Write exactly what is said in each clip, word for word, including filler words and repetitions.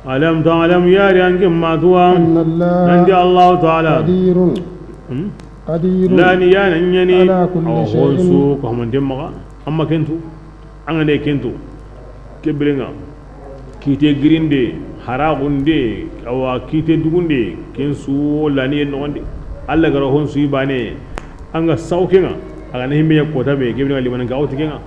Alam ta'lam, yari an ke ma tu wa. Anna Allah, nan ti Allahu Ta'ala. Qadirun. Hmm? Qadirun. Lani ya nan ɲani. Ala kulli shay'in. Awa, hon su ko hamanten maxa. Amma ken tu. An ga ne ken tu. Ke biren ŋa. Kite girinde, haragunde, awa kite dugunde, ken su lani yen noxondi. Allah ga ra hon su yi bane. An ga saw ken ŋa. A ga na himbe ya kota be, ke biren ŋa limanan ga woti ken ŋa.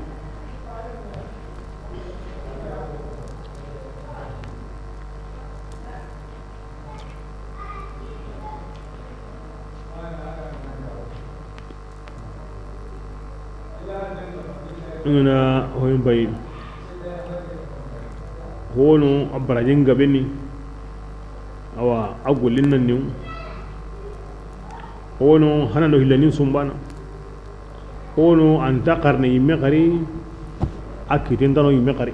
Ŋana hoyin bayi. Hono a barajin gabeni. Awa a gollin nan niw. Hono hana no hillanin sumbana. Hono anta xarne yimme xari, a kiten tano yimme xari.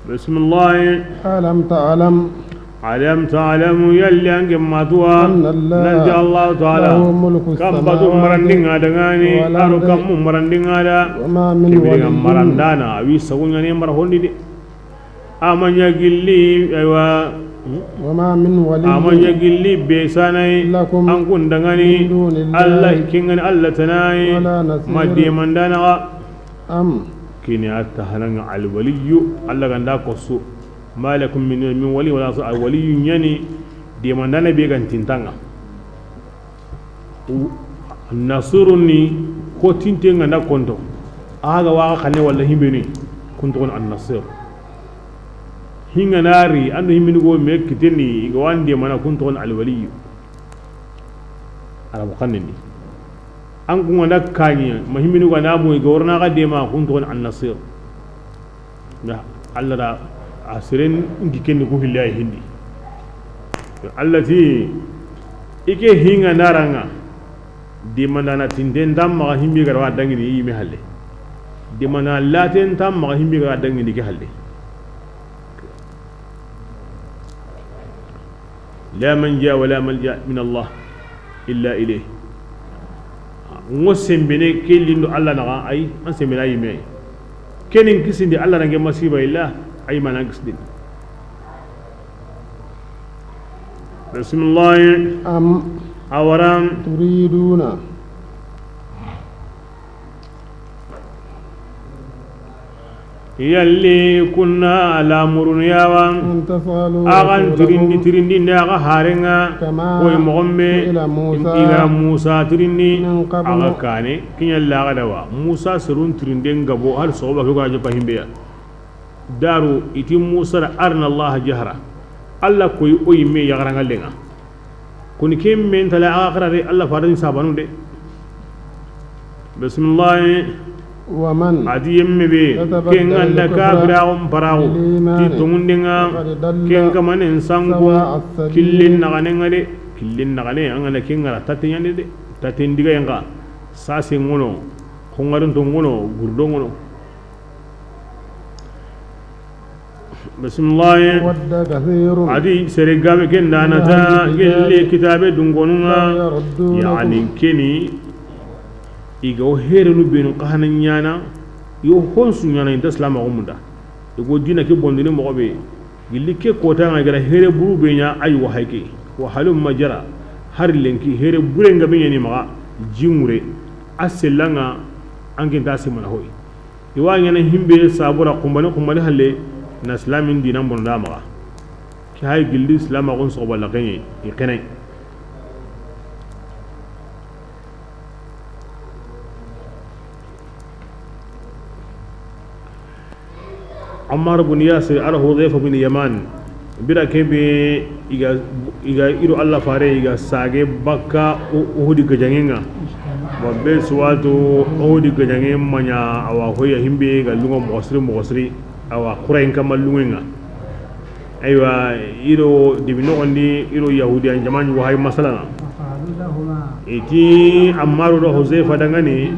Bismillah. Alam ta'lam. Alam ta'lamu, yalli an ke ma tu wa. Anna Allah, nan ti Allahu Ta'ala. Lahu mulku, kan batu samawati, marandin ŋa da ŋani, wal ardi, aro kan mu marandin ŋa da. Wa ma min waliyyin. Ke biren ŋa marandana, a wi sagu ɲani mara hondi de. A ma ɲa gilli, aywa. Wa ma min waliyyin. A ma ɲa gilli be sanai. Lakum. An kun da ŋani. Min dunillahi. Allah ken ŋa ni Allah tana yi. Wala nasir. Ma demandana ga. Am. Kini a ta hana ŋa alwaliyyu. Allah ga nda ko su. Ma lakum min, min wali wala su. Alwaliyyu ɲani demandana be ga nta i nta ŋa. Nasirun ni, ko tinte ŋa nda konto. A ga wa xa xanne wala himbe ni, kun toxon an nasir. Hinga nari, ando himbe ni go me kiteni, i ga wa demana, kun toxon alwaliyyu. Arabu xanne ni. An kun ŋa nda kani, ma himbe ni go na mo, i ga wa ra na ga dema, kun toxon an nasir. Na Allah da a seren ngi kendi ku hilli ay hindi. Allah ti, i ke hinga nda ra ŋa, demandana tinte nta maxa himbe ga ra wa dangini i yime halle. Demandana late nta maxa himbe ga ra wa dangini ke halle. La manja wala malja min Allah illa ilayh. Ŋo sembene ke lindo Allah naxa, ay, an sembene a yime. Kenin kisindi Allah nange masiba illa, ay, manan kisindi. Bismillah. Am. Awaram. Turiduna. Yalli kunna lamurun yawa. An tas'alu. Axa n tirindi, rasulakum, tirindinde axa haren ŋa. Kama. Koy moxon be. Su'ila Musa. I ga ra Musa tirindi. Min qablu. Axa kane. Kiɲa laxa da wa. Musa serun tirinden gabo, hal soxoba ke ga joppa himbe ya. Daru, i ti Musa da arina Allah jahra. Allah koy o yimme yaxaran ŋa lenŋa. Kuni ke men tala axa xara de, Allah fadan sabanu de. Bismillah. Wa man. A di yemme be, yatabaddal, ken ŋa nda, al-kufra, kafiraxun paraxu, bil iman, ti tonŋunden ŋa, faqad dalla, ken kamanen sanko, sawa as-sabil, killen naxanen ŋa de, killen naxane, an ga na ken ŋa ra, tatten ɲa ni de, tatten digayen ŋa, sase ŋono, xongarin to ŋono, gurdo ŋono. Bismillah. Wadda kathirun. A di sere gabe ken da na ta, min ahli, gelli kitabe dunkonun ŋa. Law yaruddunakum. Yani keni, i ga o herenu benu xa hana ɲana, yo honsu ɲana inta silamaxu munda. I go dina ke bondini moxo be. Gilli ke kota ŋa i ga ra here buru be ɲa, ay, wa hayke. Wa halumma jara. Har lenki here bure nga be ɲani maxa, jingure. A selanga, an ken ta simana hoy. I wa ɲana himbe sabura xumbane, xumbane halle na silamin dinan bonda maxa. Ke hay gilli silamaxun soxoba laxeɲe i xenay. Ammar bin Yasir, ala Hudhayfa bin Yaman. Bira kebe i ga, i ga i do Allah fare, i ga sage bakka U-, Uhudi gajaŋen ŋa. Wa be suwatu Uhudi gajaŋen ma ɲa, awa hoya himbe ga lungo moxo siri, moxo siri, awa xurayen kama lunŋen ŋa. Aywa, i do dibi noxondi, i do Yahudiyan jamaanu wa hay masalana. I ti Ammaru do Huzayfa dangani,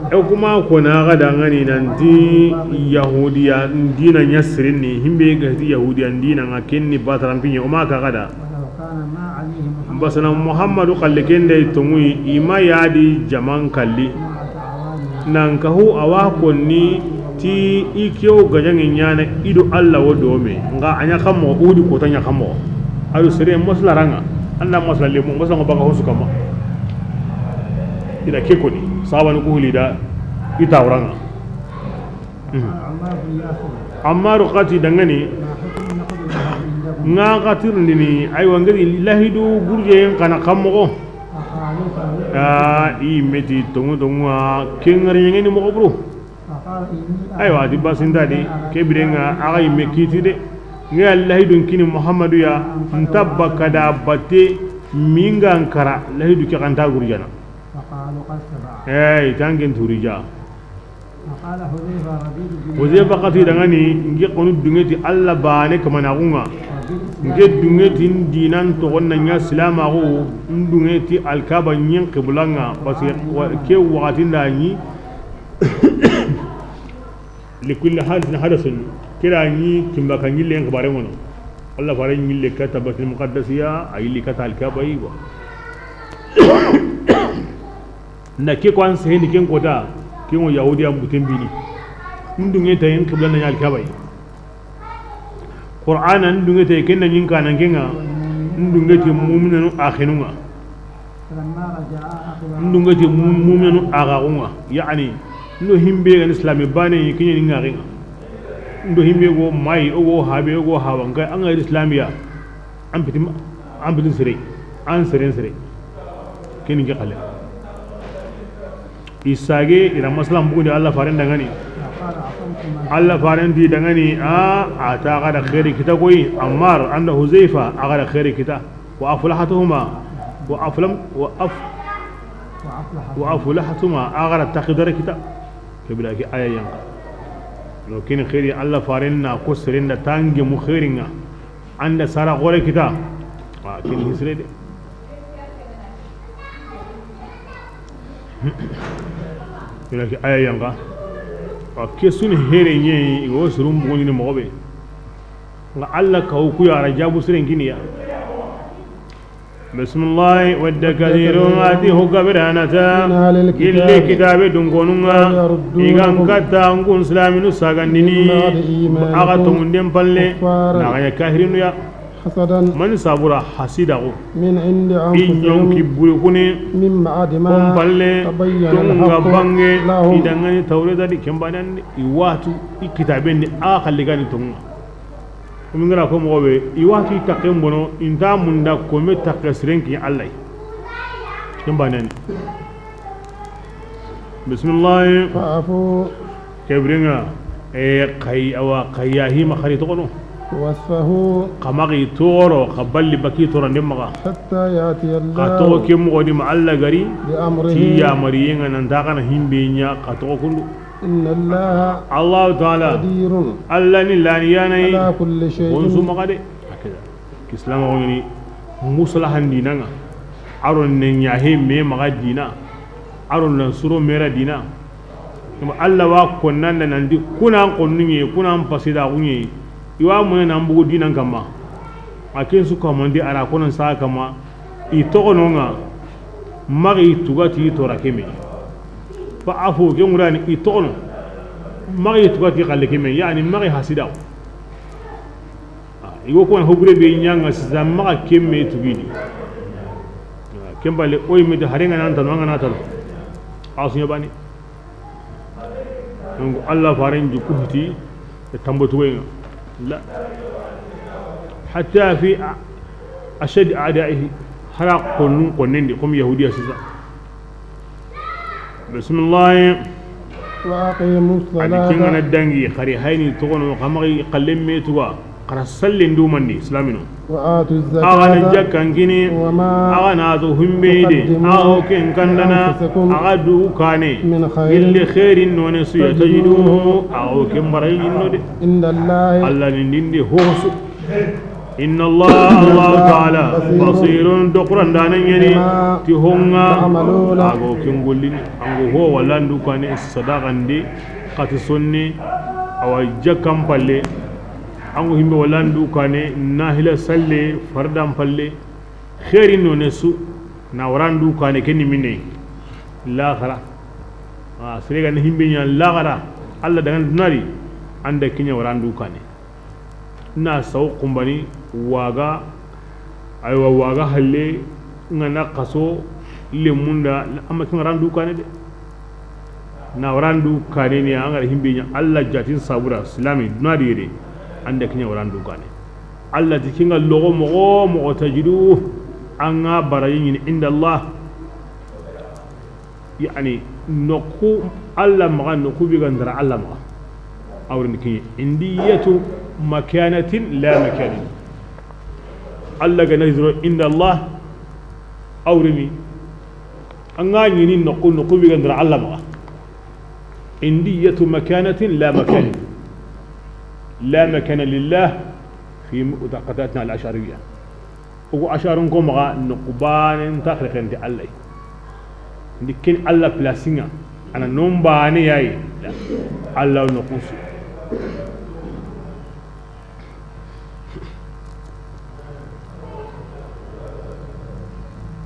e kuma ko na ga dangani nanti Yahudiya dina ɲa sirinni, himbe ga ti Yahudiya dina ŋa kenni bataran piɲe, o ma ka ga da. Basana Muhammadu xalle kende tonŋuyi, i ma yadi jaman kalli. Nan kahu awa konni I, i ke wo gajaŋe ɲaana, i do Alla wo do me. Ŋa a ɲa xa moxo, o di kota ɲa xa moxo. A do sere masala ra ŋa, an da masala lemu, masala ŋa baga hosu kama. I da ke koni, sahabanu ku huli da, i ta wura ŋa. Mhm. Ammaru xa ti dangani, ŋa xa tirindini, aywa, ŋa ri lahidu gurje yen xa na xa moxo. A, i me ti tonŋu tonŋu a, ke ŋari ɲeŋeni moxo buru. Aywa, a ti basinta di, ke biren ŋa, a ga yimme kiti de. Ŋa ya lahidun kini Muhammadu ya, nta baka da batte, mi ŋa n kara, lahidu ke xa nta gurjana. Eh, i ta ŋen turija. Huzaifa xa ti dangani, n ke xonu duŋe ti Alla baane kamanaxu ŋa. N ke duŋe ti n diinan toxon na ɲa silaamaxu, n duŋe ti Alkaaba ɲin xibula ŋa, parce que wa-, ke waxati nda ɲi, likulli hadisin hadasun, kira ɲi kimba ka ɲillen xibaare ŋono. Alla faare ɲille kata Baytul Muqaddasiya, a yilli kata Alkaaba yi wa. Na ke ko an seheni ken kota, ke ŋo Yahudiya mbuten bini. N duŋe ta yin xibla na ɲa Alkaaba yi. Qur'ana n duŋe ta ken na ɲin kanan ke ŋa, n duŋe ti mu'minanu axinu ŋa. N duŋe ti mu-, mu'minanu axaxu ŋa. Yaani, n do himbe ga ni islami baane yi, ke ɲa ni ŋa ke ŋa. N do himbe go mayi, o go habe, o go hawa, n ga an ga islamiya. An piti, an piti sere, an seren sere. Keni ke xale. I sage, i ra masala mbugundi Alla faaren dangani. Alla faaren ti dangani, a, a ta xa da xeeri kita koyi, Ammar, an da Huzaifa, a xa da xeeri kita. Wa aflahatuma, wa aflam, wa af-, wa aflahatuma, a xa da taxi dara kita. Ke bira ke aya yan ŋa. No keni xeeri Alla faaren na ko seren da tange mu xeeri ŋa. An da sara gore kita. Wa keni hisre de. Ina ke aya yan ŋa. Wa ke su ni here ɲa yi, i go surun bugundini moxo be. Ŋa Alla ka wo ku ya ra jabu siren kini ya. Bismillah, wadda kathirun, a ti ho gabe ra na ta. Min ahlil kitabi. Gilli kitaabe dunkonu ŋa. Law yaruddunakum. I ga n katta an kun silaminu sagandini. Min ba'di imanihim. A ga tonŋunden palle. Kuffaran. Na ga ɲa kahirinu ya. Hasadan. Mani sabura hasidaxu. Min indi anfusihim. I ɲonki buri kuni. Min ba'di ma. Kun palle. Tabayyana. Tonŋu ga. Alhaqqu. Bange. Lahum. I dangani Tawreta di ken baane ni. I watu i kitaaben ni a xalli gani tonŋu. Komi n ga ra ko moxo be, i wati takke n bono, i nta munda kome takke siren ki Alla yi. Ken baane ni. Bismillah. Fa'fu. Ke biren ŋa, e, xa yi, awa, xa yahi ma xari toxono. Wasfahu. Xa maxi toro, xa balli baki toro nde maxa. Hatta ya'tiya Allah. Xa toxo ke moxo di ma Alla ga ri. Bi amrihi. Ti yamariyen ŋa nan ta xa na himbe ɲa xa toxo kundu. Inna Allaha. Allahu Taala. Qadirun. Alla ni lani yana yi. Ala kulli shay'in. Wonsu maxa de. Hakeda. Islam ko ni musalahan diina ŋa. Aron ne ɲa he me maxa diina. Aron nan suro mera diina. Kuma Alla wa konnanda nan di kuna an konnu ɲe, kuna an pasida ku ɲe. I wa mune nan bugu diinan kamma. A ken su kamandi a ra konan sa kamma. I toxono ŋa, maxi tugati tora keme. Fa afo ke ŋurani i toxono. Maxi tugati xalle keme, yani maxi hasida. Ah, i go ko hogure be ɲa ŋa sisa maxa keme tugini. Ah, ken balle o yi me de hare ŋa nan tanu, an ga na tanu. A su ɲa bani. Donc, Alla faaren jikku hiti, e tambo tugoyen ŋa. La. Hatta fi a-, ashad a'da'ihi, hara konnun konnendi, comme Yahudiya sisa. Bismillah. Wa aqimus salata. A di ken ga na dangi, xari hayni toxono, xa maxi xallen me tuga. Xa ra sallen dumandi, silamino. Wa atu zakata. A ga na jakkan kini. Wa ma. A ga na to himbe de. Tuqaddimu. A wo ken kandana. Li anfusikum. A ga du kane. Min khairin. Gilli khairin none su ya. Tajiduhu. Tajiduhu. A wo ken barayi no de. Inda Allahi. Alla ni ndinde hosu. Inna Allah, Allahu Taala, basirun. Basirun, dokuran dana ɲeni. Bima. Ti honga. Ta'maluna. A go ken gollini. Ango ho wala ndu kane sadaqandi. Xati sonni. Awa jakkan palle. An go himbe wala ndu kane, nahila salle, fardan palle, xeeri none su, na wara ndu kane, ke ni mine, laxara. A, sere ga ni himbe ɲa laxara, Alla daga na duna di, an da ke ɲa wara an du kaane. Na saw kumbani waga, aywa, waga halle, ŋa na xaso lemunda, amma ke ŋa wara an du kaane de. Na wara an du kaane ni, an ga ra himbe ɲa Alla jaatin sabura, silaami, duna di yere, an da ke ɲa wara an du kaane. Alla ti ke ŋa loxo moxo moxo tajidu, an ŋa baraji ɲini inda Allah. Yani, noqu Alla maxa, noqu be ga ndara Alla maxa. Awrini ke ɲa, indiyatu makanatin la makanin. Alla ga na zoro inda Allah, awrini. An ga ɲini noqu, noqu be ga ndara Alla maxa. Indiyatu makanatin la makanin. La makana lillah fi mu'taqadatina al-ash'ariyya. Ogo Asharun ko maxa noqu baane nta xerexente Alla yi. Ndi ken Alla place ŋa, a na non baane ya yi. Alla noqu su.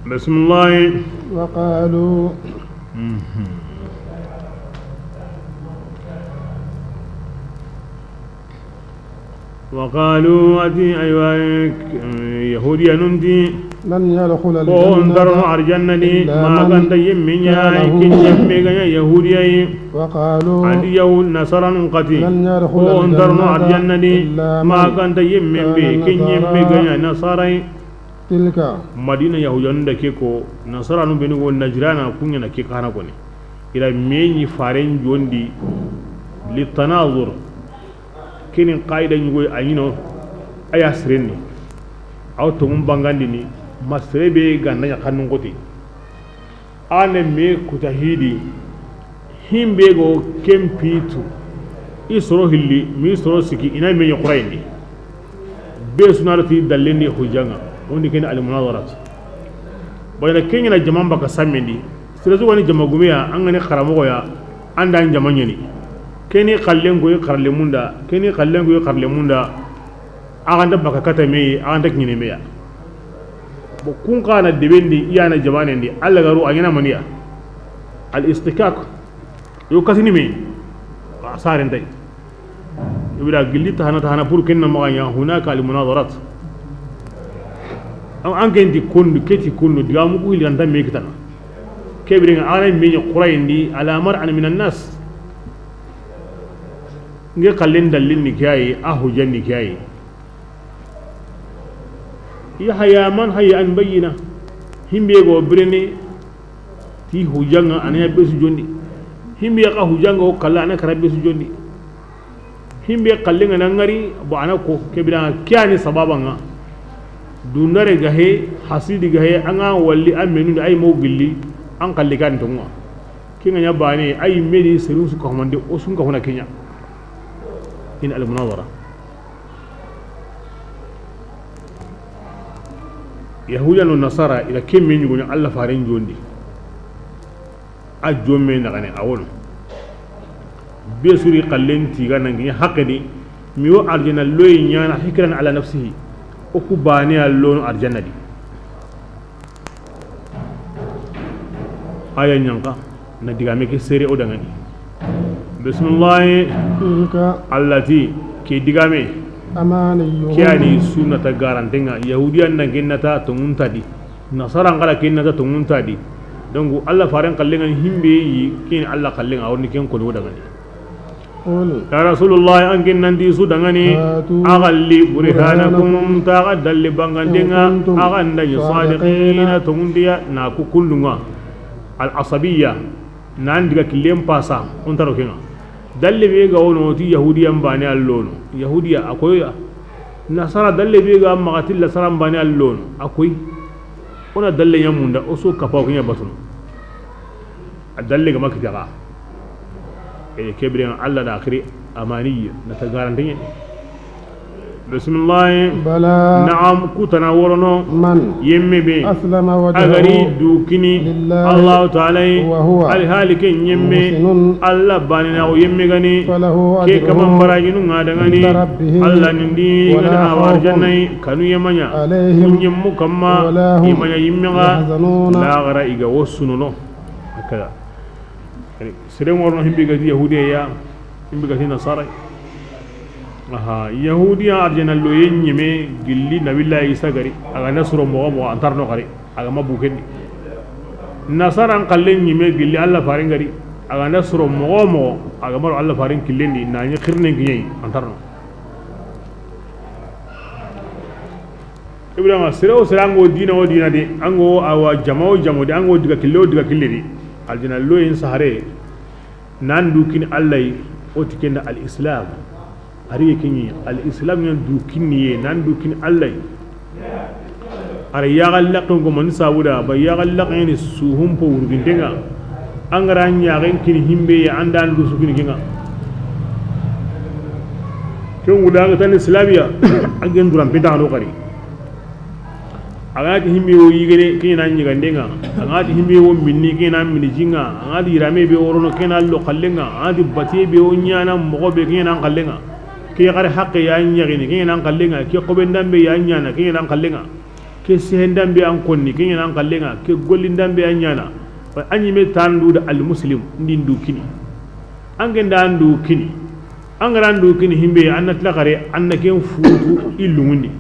Bismillah. وقالوا. Mhm. وقالوا، a ti, aywa, Yahudiyanun ti, لن يدخل الجنة ko o nta rono arjanna di, إلا ma من ga nta yinme ɲa, كان هودا. Ken yinme ga ɲa Yahudiya yi. وقالوا، a ti Yahud-, Nasaranun xa ti, لن يدخل ko o nta rono الجنة arjanna di, إلا ma من ga nta yinme be, كان ken yinme ga ɲa نصارى. Nasara yi. تلك. Madina Yahudiyanun da ke ko, Nasaranun be ni go Najrana, ku ɲa na ke xa na koni. I ra me ɲi faren jondi, li tanazur. Ke ni qaida ɲugo yi, a ɲi no, a ya sirenni. Aw tonŋun bangandini, ma sere be ga nda ɲa xannun xoti. A na me kuta hidi, himbe go ken pitu, i soro hilli, mi soro siki, i na me ɲa xurayindi. Be su na ri ti dallendi hujja ŋa, o ndi ken ni almunazarat. Bayna ken ɲa na jaman baka sammendi, sere su ga ni jama gume ya, an ga ni xaramoxo ya, an da an jama ɲaani. Ke ni xallen ko yi xarlemunda, ke ni xallen ko yi xarlemunda, a ga nta baka kata me yi, a ga nta kiɲene me ya. Bon, kun xa na debendi, i ya na jamanendi, Alla ga ro a ɲaana maniya. Al-istikak, yo kasini me, a saren tay. Ibra gilli tahana, tahana pour ken na maxa ɲa, hunaka al-munazarat. An, an ken ti kondu, ke ti kondu, digamu ku hilli ga nta me kitana. Ke biren ŋa, a na me ɲa xurayindi, ala mar'an min an-nas. Nge xallen dallin ni ke ya yi, a hujjan ni ke ya yi. Yahya man hayya an bayyina. Himbe go birene ti hujja ŋa, a na ya be su jondi. Himbe xa hujja ŋa o kalla, a na kara be su jondi. Himbe xallen ŋa na ŋari, bo a na ko, ke bira ke ya ni sababa ŋa. Dundare ga he, hasidi ga he, an ga walli, an menu da ay mo gilli, an xalli kan tonŋa. Ke ŋa ɲa bane, ay me di serun su ka humande, o sun ka huna ke ɲa. In al-munazara. Yahudiya no Nasara, i ra ke me ɲugo ɲa Alla faren jondi. A jomme na gane, a wono. Be su ri xallen ti ga nan ɲa haqqe di, mi wo arjanna loyi ɲaana hikran ala nafsihi. O ku bane a lono arjanna di. Aya ɲanka, na digame ke sere o dangani. Bismillahi. Tilka. Alla ti, ke digame. Amaniyuhum. Ke ya ni su na ta garanten ŋa, Yahudiyan na ken na ta tonŋun ta di. Nasara ŋa ra ken na ta tonŋun ta di. Donc, Alla faren xallen ŋa ni himbe yi, ken Alla xallen ŋa, a woni ken ko o dangani. Qul. Ya Rasulullah, an ken nan ti su dangani, hatu, a galli, burhanakum, burhanakum, ta ga dalli bangandenga, in kuntum, a ga nda ɲi, sadiqina, sadiqina, tonŋundiya, na ku kundunga. Al asabiya, nan diga killen pasa, on taro kenga. Dalle be ga wono ti Yahudiyan bane a lono. Yahudiya a koya. Nasara dalle be ga maxa ti Nasara bane a lono. A koy. O na dalle ɲa munda, o su kapaw ke ɲa batunu. A dalle ga ma kita ga. E, ke biren ŋa Alla da xiri amaniya, na ta garanten ɲa. Bismillahi. Bala. Na'am, kutana worono. Man. Yemme be. Aslama wajhahu. A ga ri du kini. Lillahi. Allahu Taala yi. Wa huwa. Alhali ke yemme. Muhsinun. Alla banina o yemme ga ni. Falahu ajruhu. Ke kaman barajinu ŋa dangani. Inda rabbihi. Alla nindi. Wala khawfun. Ŋa na a wa arjanna yi. Kanu ye ma ɲa. Alayhim. Kun yemmu kamma. Wala hum. I ma ɲa yimme ga. Yahzanun. Laxara i ga wo sunono. Hakada. Yani, sere ŋorono himbe ga ti Yahudiya ya, Imbi ga ti nasara. Aha, yahudiya arjana loye ɲime gilli nabillahi Isa gari, a ga na suro moxo moxo, an tarno xari, a ga ma bukendi. Nasara an xalle ɲime gilli Allah farin gari, a ga na suro moxo moxo, a ga maro Allah farin killendi, na ɲi xirnen kiɲe, an tarno. Ibrahima, sere o sere, an go dina o dina de, an go awa jama o jama de, an go diga kille o diga kille de, arjana loyen sahare. Nan du kini Allah yi, o ti ken da al islam. Ari kini al islam, nan du kini ye, nan du kini Allah yi. Ara yaxa laqqen ko man sabuda, ba yaxa laqqen ni suhun po wurgintenga. An ga ra ɲaxen kini himbe ya, an da an du su kini kenga. Ken wuda ga tan islamiya, an gen duran pita no xari. A ga na ti himbe wo yigene, ke na ɲigandenga. A ga na ti himbe wo minni, ke na mini jinga. A ga na ti yirame be worono, ke na lo xallenga. A ga na ti batiye be wo ɲana moxo be, ke na xallenga. Ke xare haqqe ya ɲaxini, ke na xallenga. Ke xoben dambe ya ɲana, ke na xallenga. Ke sehen dambe an konni, ke na xallenga. Ke gollin dambe ya ɲana. Wa an ɲime tandu da al muslim, ndin du kini. An gen da an du kini. An ga ra an du kini himbe, an na tila xare, an na ken futu i lungundi.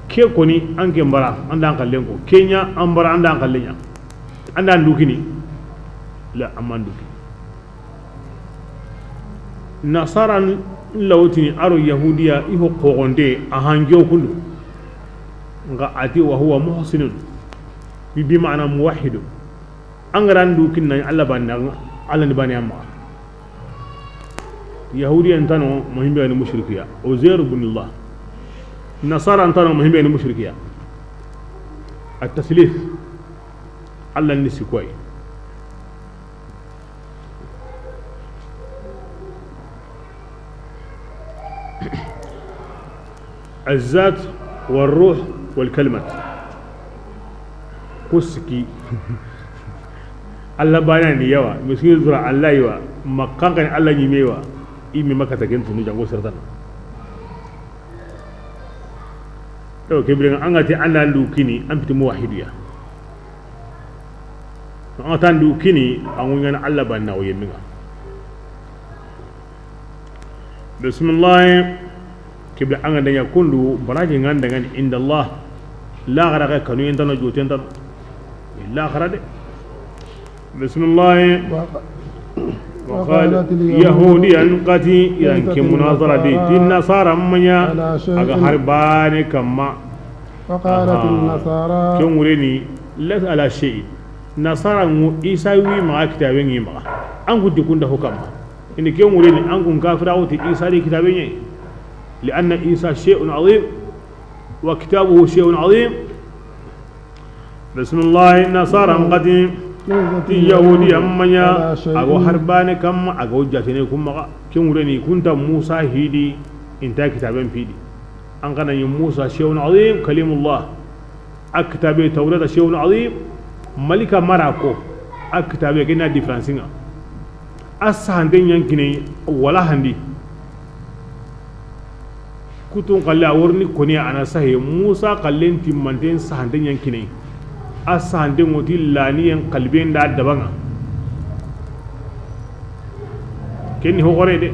Ke koni, an ke mbara, an da an xallen ko. Kenya, an bara, an da an xallen ɲa. An da an du kini. La, an ma an du kini. Nasara n lawtini aro yahudiya, i ho xoxonde, a hanjo kundu. Nga a ti wa huwa muhsinun. Bi, bi ma'ana muwahhidu. An ga ra an du kinna Allah banna, Allah ni bani amma. Yahudiyan tano muhimbe ni mushrikiya. Uzair ibn Allah. Nasara tano muhimbe ni mushrikiya. At taslith. Allah ni sikoy. Azzat wa ruh wal kalimat. Ku siki. Allah bana ni yawa, miskin zura Allah yawa, makkan kan Allah ni mewa, imi makata gen tunu jango sertana. To, kebren an ga ti an da an du kini, an piti muwahidiya. An ga ta an du kini, an ŋuɲana Allah banna o yeminga. Bismillah. Kibla an ga da ɲa kundu, baraji nga da ŋa ni inda Allah. La xara ga kanu yentano jote yentano. La xara de. Bismillah. Wa qala yahudiyan qati, yan ke munazara di, ti nasara manya, a ga harbane kamma. Wa qalat nasara. Ken wureni, laysa ala shay. Nasara ŋu Isa wi ma kitabe ŋi ma. An ku dikunda hukama. Ini ken wureni, an kun kafira wuti Isa di kitabe ɲe. Li anna Isa shay'un azim. Wa kitabuhu shay'un azim. Bismillah, nasara n qati. Ti yahudiya manya, a go harbane kamma, a go jatene kumma. Ken wureni kunta Musa hidi, inta kitaben pidi. An kana yi Musa shay'un azim, kalimullah. A kitabe Tawrata shay'un azim, malika mara ko. A kitabe ke na différence nga. A sahante ɲan kine wala handi. Kutun xalle a worni koni a na sahe, Musa xallen timmanten sahante ɲan kine. A sahante ŋo ti laniyen xaliben da dabanga. Ken ni hoxore de.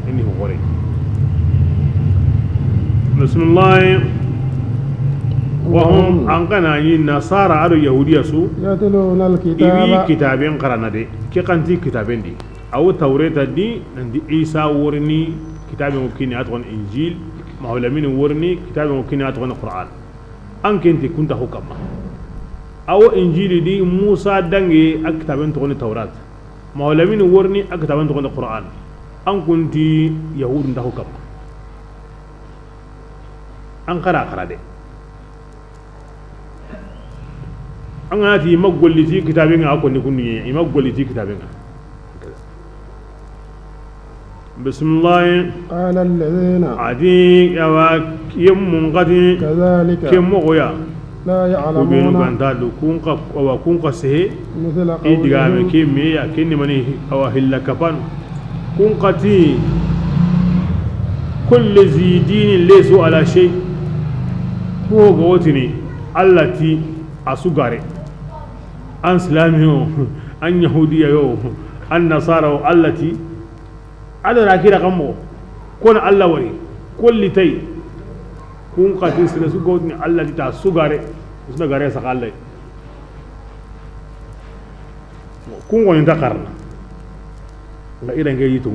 Ken ni hoxore. Bismillah. Wa hum, an kana yi nasara ado yahudiya su. Yatluna al-kitaba. I wi kitaben xarana de. Ke xanti kitaben di. Awo Tawreta di, nanti Isa worini kitabe ŋo kini a toxon Injil, Mahulamini worini kitabe ŋo kini a toxon Qur'an. An kenti kunta ho kamma. Awo Injili di Musa dange a kitaben toxoni Tawrat. Mahulamini worini a kitaben toxoni Qur'an. An kunti Yahudu nta ho kamma. An xara xara de. An ga na ti i ma golli ti kitabe nga, a koni kundu ɲe, i ma golli ti kitabe nga. Bismillah. Qala alladhina. A di, yawa, yemmun xati. Kadhalika. Ke moxo ya. La ya'lamuna. Ku benu ganta du, kun xa, awa, kun xa sehe. Mithla qawlihim. I digame ke me ya, ke ni mani, awa, hilla kapanu. Kun xati, kullu zi dinin laysu ala shay. Ko ga wotini, Allah ti a su gare. An silamiyo, an yahudiya yo, an nasara yo, Allah ti A do ra kira kan moxo, ko na Alla wari, ko li tay, kun xati sere su gotini Alla di ta su gare, su na gare saxa Alla. Kun ŋo ni ta xarana. Nga ira nge yitu.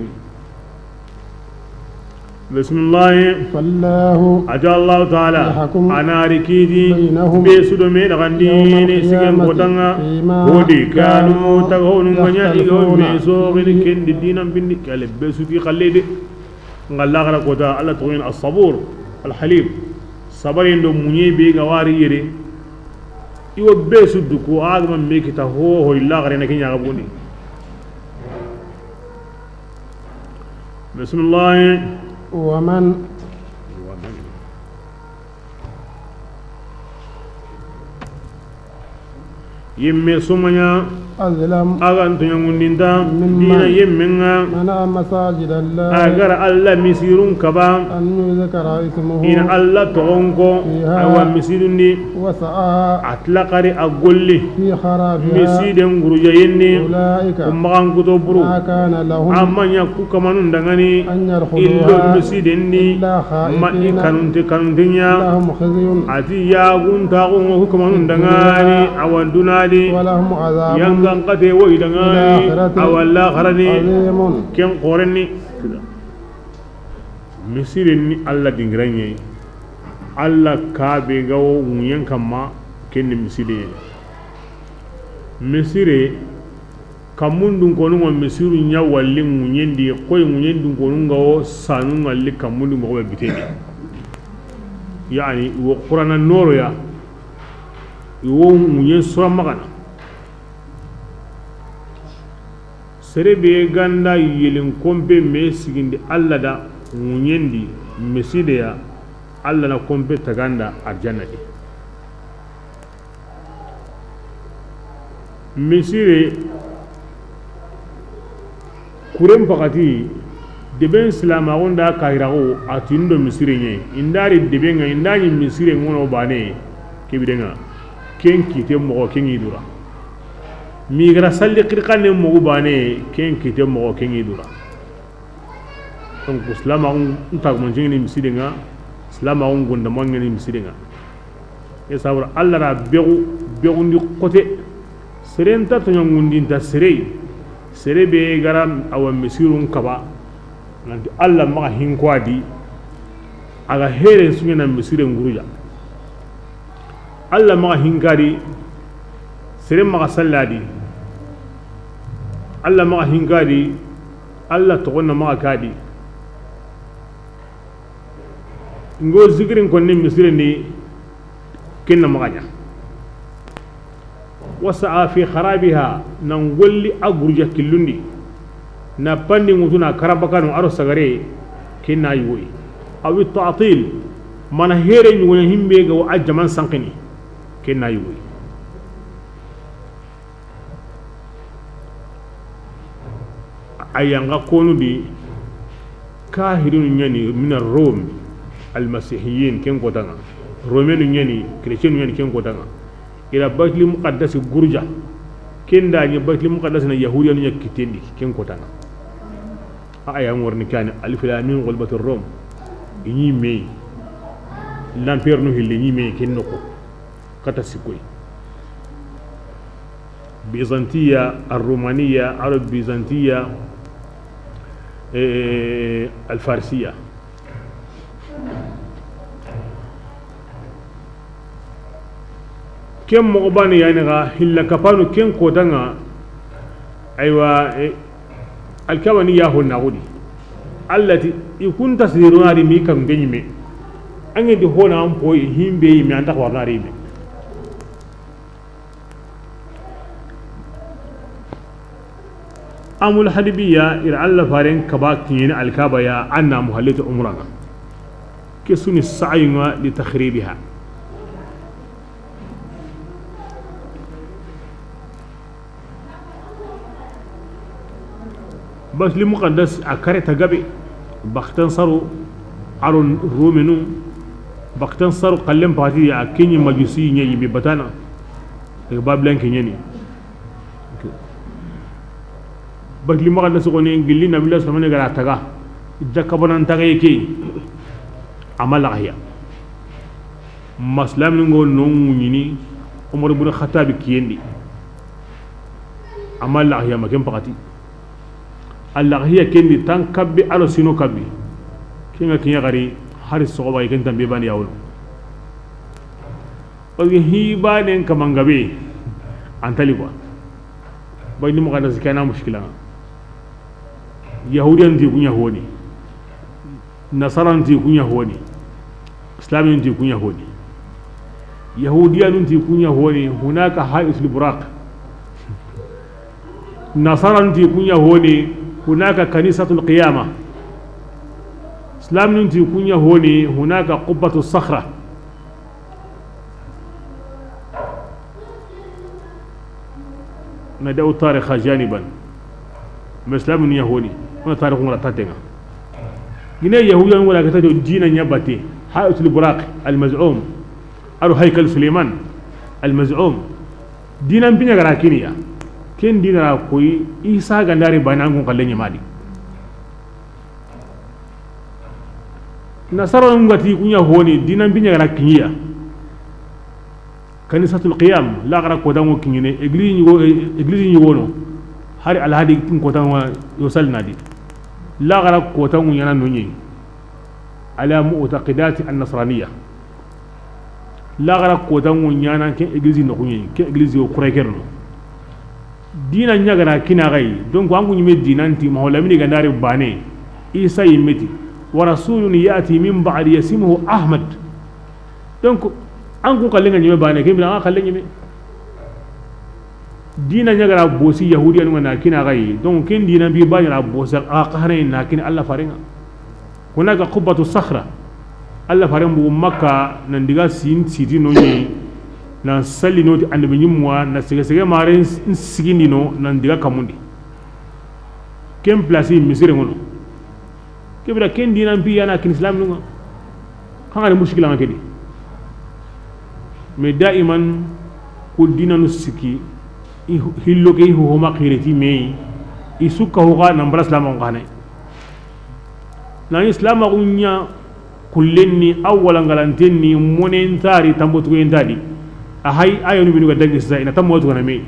Bismillah. فالله A ti Allahu Taala, يحكم a na ri kiti, بينهم be su do me daxandi, يوم ni sigen القيامة kotanga, فيما hodi kanu, كانوا taga honu nga ɲa, i ga يختلفون me soxini فيه. Ken di dinan bindi, kale be su ti xalle de. Nga laxara kota, Alla toxo ɲi As-Sabur, Al-Halim. Sabari ndo muɲe be ga wari yere. I wo be su du ko a ga ma me kita ho ho, i laxare na ke ɲa ga bondi. Bismillah. ومن Yimme su ma ɲa, أظلم a ga nta ɲangundinta, ممن dina yimmen ŋa, منع مساجد الله a ga ra Alla misirun kaba, أن يذكر اسمه i na Alla toxon ko, فيها a wa misirun di, وسعى a tilaqari a golli, في خرابها misiden gurujayen ni, أولئك ku maxan kuto buru. ما كان لهم A ma ɲa ku kamanun dangani, أن يدخلوها illo misiden ni, إلا ma i خائفين kanunte kanunte ɲa. لهم خزي A ti yagun taxu ŋo ku kamanun dangani, a wa duna di. ولهم عذاب Yangan kate wo i dangani, الآخرة a wa laxara ni. عظيم Ken xoren ni. Misiden ni Alla dingiran ɲa yi. Alla ka be ga wo ŋuɲen kamma, ken ni misiden ɲa yi. Misire, kammun dun konu ŋo misiru ɲa walli ŋuɲen di, koy ŋuɲen dun konu nga wo sanu ngalli kammun dun moxo be biteni. Yani, i wo Qur'ana noroya, i wo ŋuɲen sura maxana. Sere be ga nda yelin kompe me sigindi Alla da ŋuɲen di, misideya, Alla na kompe taganda arjanna di. Misire, kuren pakati, deben silamaxu nda kahiraxu, a ti ndo misire ɲe. I nda ri debe ŋa, i nda ɲi misire ŋono bane, kebide ŋa, ken kite moxo, ken ŋi dura. Migara salli xirxane moxo bane, ken kite moxo, ken ŋi dura. Donc, silamaxu n tagumanci ŋa ni miside ŋa, silamaxu n gondama ŋa ni miside ŋa. E sabura Alla ra bexu, bexundi xote, sere nta toɲangundinta sere, sere be ga ra a wa misirun kaba, nanti Alla maxa hinko a di, a ga heren su ɲa na misire nguruja. Alla maxa hinka di, sere maxa salla di, Alla maxa hinka di, Alla toxon na maxa ka di. Ngo zikirin konni misiren di, ken na maxa ɲa. وسعى في خرابها, nan golli a guruja killun di. Na pandi ŋutu na karabakanu a ro sagare, ken na yugo yi. أو التعطيل, mana here ɲugo ɲa himbe ga wo a jaman sankini, ken na yugo yi. A yanga konu di, kahirinu ɲa ni mina Rom, almasihiyin, ken kota ŋa. Romenu ɲa ni, chrétienu ɲa ni, ken kota ŋa. I ra Baytul Muqaddasi guruja. Ken da ɲa Baytul Muqaddasi na yahudiyanu ɲa kitten di, ken kota ŋa. A aya ŋorni kani, alif lam mim, ghulibatir Rum. I ɲi me yi. L'empire nu hilli, i ɲi me yi, ken noxo. Kata sikoy. Byzantiya, Arromaniya, Arab Byzantiya, eh, Alfarsiya. Ken moxo bane yani ga hilla kapanu ken kota ŋa. Aywa, eh, Alkaba ni ya honna xudi. Alla ti, i kunta siruna ri mi kan genyime. An di hona an poyi himbe yi mi anta warna ri me. Amul Hudaybiya, i ra Alla faren kaba kiɲeni Alkaba ya, a na muhallita umra ŋa. Ke su ni sa'yu ŋa li takhribiha. Baytul Muqaddas a kare ta gabe, baxtan saro, a ro Romenu, baxtan saro xallen pati a kiɲi majusi ɲa yi be batana, daga Babilan ke ɲeni. Baytul Maqdis xo ni gilli Nabillahi Sulaymana ga ra taga, jakka banan taga ke, a ma laxiya. Ma silaamini ŋo no ŋuɲini Umar ibn Khattab kiyen di, a ma laxiya ma ken paxati. A laxiya ken di tan kabbi a do sino kabbi. Ken ŋa kiɲa xari hari soxoba ken tambe bani yawlo. Parce que hi banen kaman gabe an tali quoi. Baytul Maqdis ke na mushkila ŋa. Yahudiyan ti kuɲa honi. Nasaran ti kuɲa honi. Islamin ti kuɲa honi. Yahudiyanun ti kuɲa honi, hunaka hay'atul buraq. Nasaran ti kuɲa honi, hunaka kanisatul qiyama. Islamin ti kuɲa honi, hunaka qubbatu sakhra. Nada'u tarikha janiban. Mais silaamunu ɲa honi, o na tarikhu ŋa ra tatenŋa. Gine Yahudiya ŋa ra kata do dina ɲa bate, Hay'atul Buraq al-maz'um, aro Haykal Sulayman al-maz'um. Dina mpi ɲa ga ra kini ya. Ken dina ra koyi, Isa ga ndari bana ŋo kalle ɲa ma di. Nasara ŋa ti kuɲa honi, dina mpi ɲa ga ra kini ya. Kanisatul qiyam, laxara kotanŋo kiɲene, église ɲi wo-, église ɲi wono. Hari alhadi kin kotanŋo yo salina di. Laxara kotanŋo ɲana no ɲi. Ala mu'taqidati an-nasraniya. Laxara kotanŋo ɲana ke église no kuɲe, ke église yo kurekerno. Dina ɲa ga ra kina xayi, donc an ku ɲi me dinanti, Maholamini ga ndari bane, Isa yi me ti, wa rasulun ya'ti min ba'di yasmuhu Ahmad. Donc, an ku xalle ŋa ɲi me bane, ken bira an xalle ɲi me. Dina ɲa ga ra bosi Yahudiyanun ŋa na kina xayi, donc ken dina mpi bane ra bosi, a xahane na kini Allah faren ŋa. Kuna ga Qubbatu Sakhra, Allah faren bugu Makka, nan diga sin siti no ɲi, nan salli no ti annabi ɲimmuwa, na sege sege maren sigindi no, nan diga kamundi. Ken place misire ŋono. Ke bira ken dina mpi ya na kini silaamunu ŋa. Xa ŋa ni mushkila ŋa ke di. Mais daiman ku dinanu sikki, i hu-, hillo ke i hu homa xireti me, i sukka ho xa nan bara silaamaxu xane. Na ni silaamaxu ɲa kullen ni, a wala ngalanten ni, monen tari, tambotugen tadi. A hay, a yanu binu ga dangi sisa, i na tambotugen me.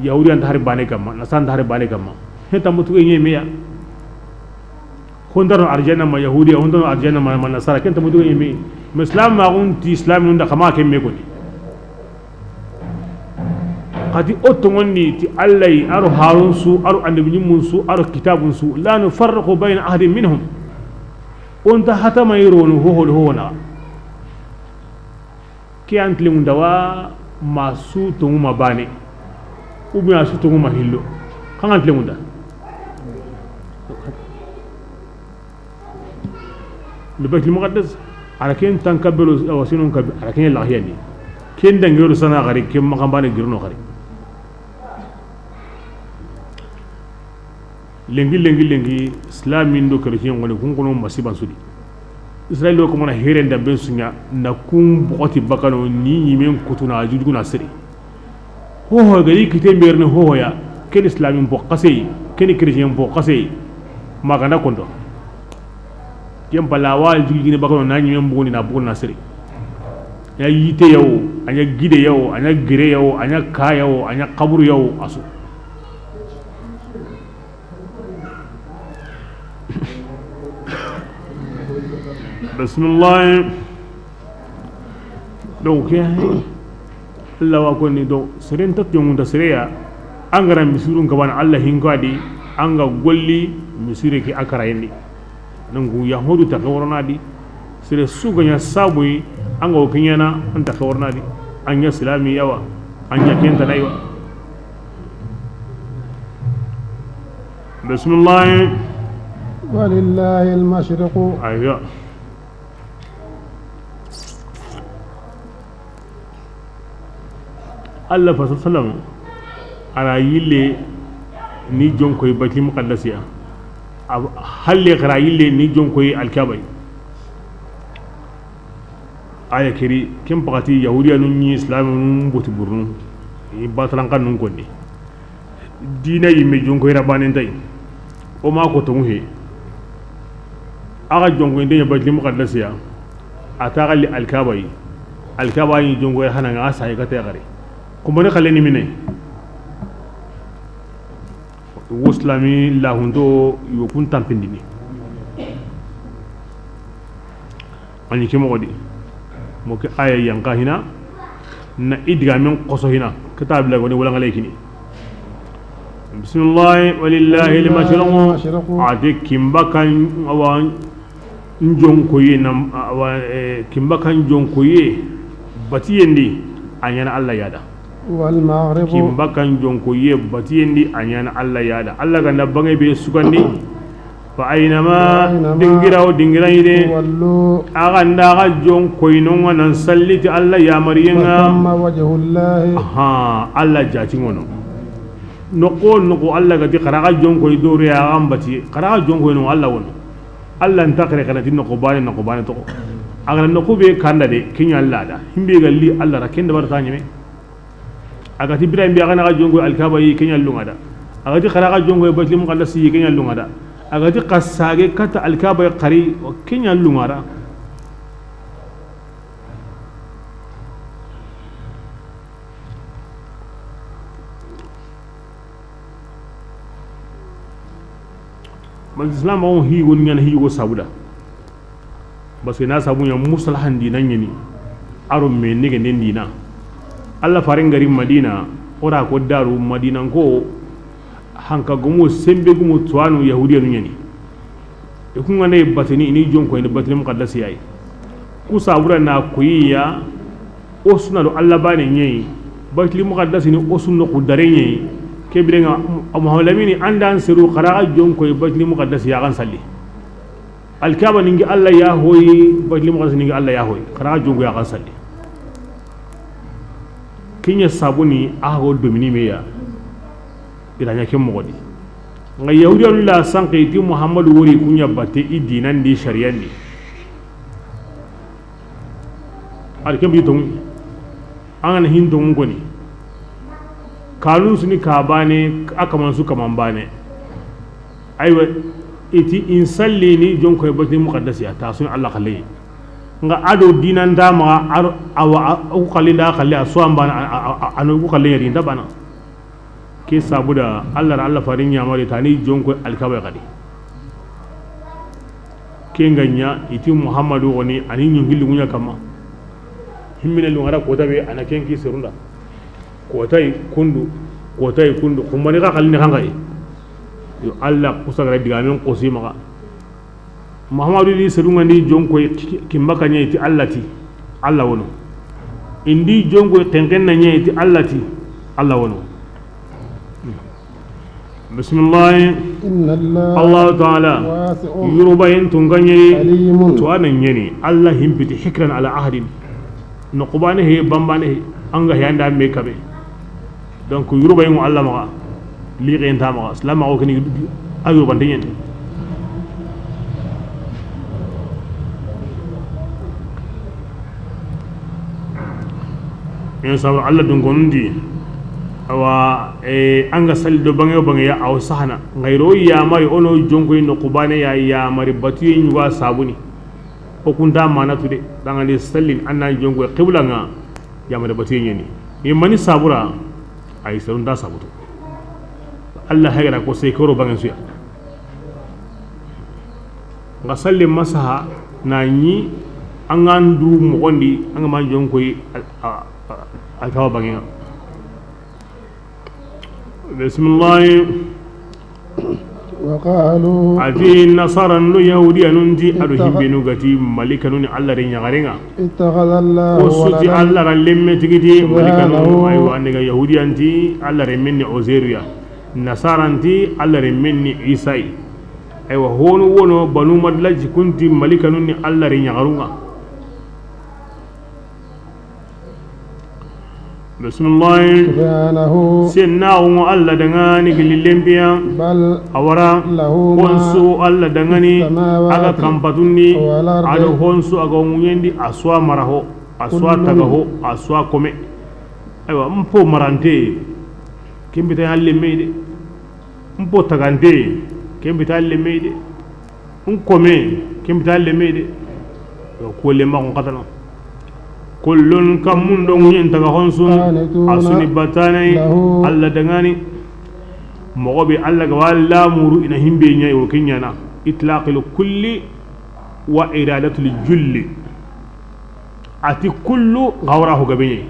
Yahudiya nta hari bane kamma, Nasara nta hari bane kamma. He tambotugen ɲi me ya. Hontano arjanna ma Yahudiya, hontano arjanna ma, ma Nasara, ken tambotugen ɲi me. Mais silaamaxun ti silaaminun da xa ma ken me koni. Xati o tonŋondi ti Alla yi, aro harun su, aro annabi ɲimmun su, aro kitabun su, la nufarriqu bayna ahadin minhum. O nta hatama yi ronu hoho do hoho na. Ke an tilinŋu nda wa ma su tonŋu ma bane. Ou bien a su tonŋu ma hillo. Xa ŋa an tilinŋu nda. Be Baytul Muqaddas, a ra ken tan kabelo, a wa sinon kabe, a ra ken laxiyandi. Ken dangero sana xari, ken maxanbane girono xari. Lenki, lenki, lenki, silamin do chrétien ŋoni, kun kono masiban su di. Israël o ko mana heren da ben sunya, na kun bogoti bakano ni ɲimen kutuna jujuguna sere. Hoho gari kite mberni hoho ya, ken islamin bo xasey, ken chrétien bo xasey, magana kondo. Ken pala wa jigi gine bakano na ɲimen buguni na buguna siri. Ya yite yawo, a ɲa gide yawo, a ɲa gere yawo, a ɲa ka yawo, a ɲa kaburu yawo, a su. Bismillah. Donc, ke, Allah wa koni, donc, seren ta tonŋu nta sere ya, an ga ra misirun kabana Allah hinko a di, an ga golli misire ke a karayen di. Donc, Yahudu ta ke worona di, sere su ga ɲa sabu yi, an ga wo ke ɲana, an ta ke worona di, an ɲa silami yawa, an ɲa kenta na yi wa. Bismillah. ولله المشرق. Aywa. Allah fa sallam, a ra yille ni jonkoy Baytul Muqaddasiya. A halle xa ra yille ni jonkoy Alkaabay. Aya keri, ken paxati Yahudiyanun ni Islaminun boti burunu. I batalanxanun konni. Dina yimme jonkoyra banen tay. O ma ko tongu he. Axa jonkoyinde ɲa Baytul Muqaddasi ya. A ta xalli Alkaba yi. Alkaba yi jonkoyra hana nga a sayi kate xari. Kumbane xalle ni mine. Wo silami lahunto yo kun tampindini. A ɲi ke moxo di. Mo ke aya yanka hina. Na i digamen xoso hina. Kitabe la goni wala ŋalay kini. Bismillah, walillahi al-mashriqu. A de kimba kan awa jonkoye na awa, eh, kimba kan jonkoye batiyendi a ɲana Allah yada. والمغرب. Kimba kan jonkoye batiyendi a ɲana Allah yada. Allah ganda bange be sugandi. Fa aynama, فأينما dingira o dingira yi de. تولوا Axa nda axa jonkoyinonga nan salliti Allah yamariyenga. فثم وجه الله. Aha, Allah jati ŋono. Noqu noqu Allah gati xara axa jonkoyi dore axa mbati xara axa jonkoyinonga Allah wono. Allah nta xere xana ti noqu bane noqu bane toxo. Axa noqu be kanda de kiɲa Allah da. Himbe ga li Allah ra kenda barta ɲeme. A ga ti Ibrahim bi, a ga na ga jonko Alkaba yi, ke ɲa lunŋa da. A ga ti xara ga jonko Baytul Muqaddas yi, ke ɲa lunŋa da. A ga ti xa sage kata Alkaba yi xari, ke ɲa lunŋa da. Bal Islam on hi woni ɲana hi go sabuda. Parce que na sabu ɲa musalahan dina ɲeni. Aro me nege nden dina. Allah faren gari Madina, ora ko daru Madina ko hanka gumu sembe gumu tuwanu Yahudiyanu ɲeni. E kun ga ne batini ini jonko ini Baytul Muqaddas yayi. Ku sabura na kuyiya o suna do Allah bane ɲeyi. Baytul Muqaddas ni o sunno ku dare ɲeyi. Ke birenga Muhammad Lamini andan seru xara jonko Baytul Muqaddas ya kan salli. Alkaba ningi Allah ya hoyi, Baytul Muqaddas ningi Allah ya hoyi. Xara jonko ya kan salli. Kiɲa sabuni a go domini meya. Ila ɲa ke moxo di. Nga Yahudiyanu la sanke ti Muhammadu wori kuɲa batte i dinandi shariyandi. Ar kembi tongu. An ga na hin tongu koni. Kanun suni ka bane, a kaman su kaman bane. Aywa, iti in sallini jonko Baytul Muqaddas ya, ta suni Allah xalle. Nga ado dinan dama ar awa a ku xalle da xalle a so an bana a no ku xalle ya dinda bana. Ke sabuda Allah ra Allah farin ɲamari tani jonko Alkaba xadi. Ke nga ɲa iti Muhammadu woni ani ɲungili ŋuɲa kama. Himmine lu ngara kota be ana kenki serunda. Kotay kundu, kotay kundu. Kumbani ka xalini xangayi. Yo Allah kusagara digamen kosi maxa. Muhammadu di sedunga ni jonko kimba kanya iti Allah ti. Allah wono. Indi jonko kenken na nya iti Allah ti. Allah wono. Bismillah. إن الله Allah Ta'ala. واسع Yurubayin tunganye. عليم. Tuwana nyeni. Allah himpiti hikran ala ahadin. No kubane he bambane he. Anga he anda me kabe. Donc yurubayin Allah maga. Liqen ta maga. Islam maga kini ayo bande nyeni. Yen sabu Allah dun gonundi. Awa, e, anga sali do bange o bange ya aw sahana. Ngayro yamari ono jonko ino kubane ya yamari batuye nyuga sabuni. O kunda mana tude. Dangani sallin anna jonko qibla nga yamari batuye nyeni. Imani sabura ay sarunda sabutu. Allah hegara ko se koro bange suya. Nga salli masaha na ɲi an ga ndu moxondi an ga ma jonkoyi Alkaba bangenga. Bismillah. وقالوا Ati nasarannu yahudiyanun ti ado اتخذ himbenu gati malikanu ni Allah re ɲagarenga. اتخذ الله Ko su ti ولدا Allah ra lemme tigiti سبحانه malikanu aywa andega yahudiyan ti Allah re menni Uzairu ya. Nasaranti Allah re menni Isa yi. Aywa, honu wono banu madlaji kunti malikanu ni Allah re ɲagarunga. Bismillah. سبحانه Senna ungo Allah dangani gili lembiya. بل Awara له ما konsu Allah dangani في السماوات aga kampatunni والأرض ado honsu aga unguyendi aswa maraho aswa كل tagaho aswa kome. Aywa, mpo marante. Kembita ya lemme de. N po tagante, ken bita lemme de. N kome, ken bita lemme de. Yo, ko lemma kun katana. Kullun, kammun do ŋuɲen taga honsun, qanituna, a su ni batanai, lahu, Alla dangani. Moxo be Alla ga wa lamuru i na himbe ɲa, i wo ke ɲana. Itlaqil kulli wa iradatul julli. A ti kullu, xa wara ho gabe ɲa.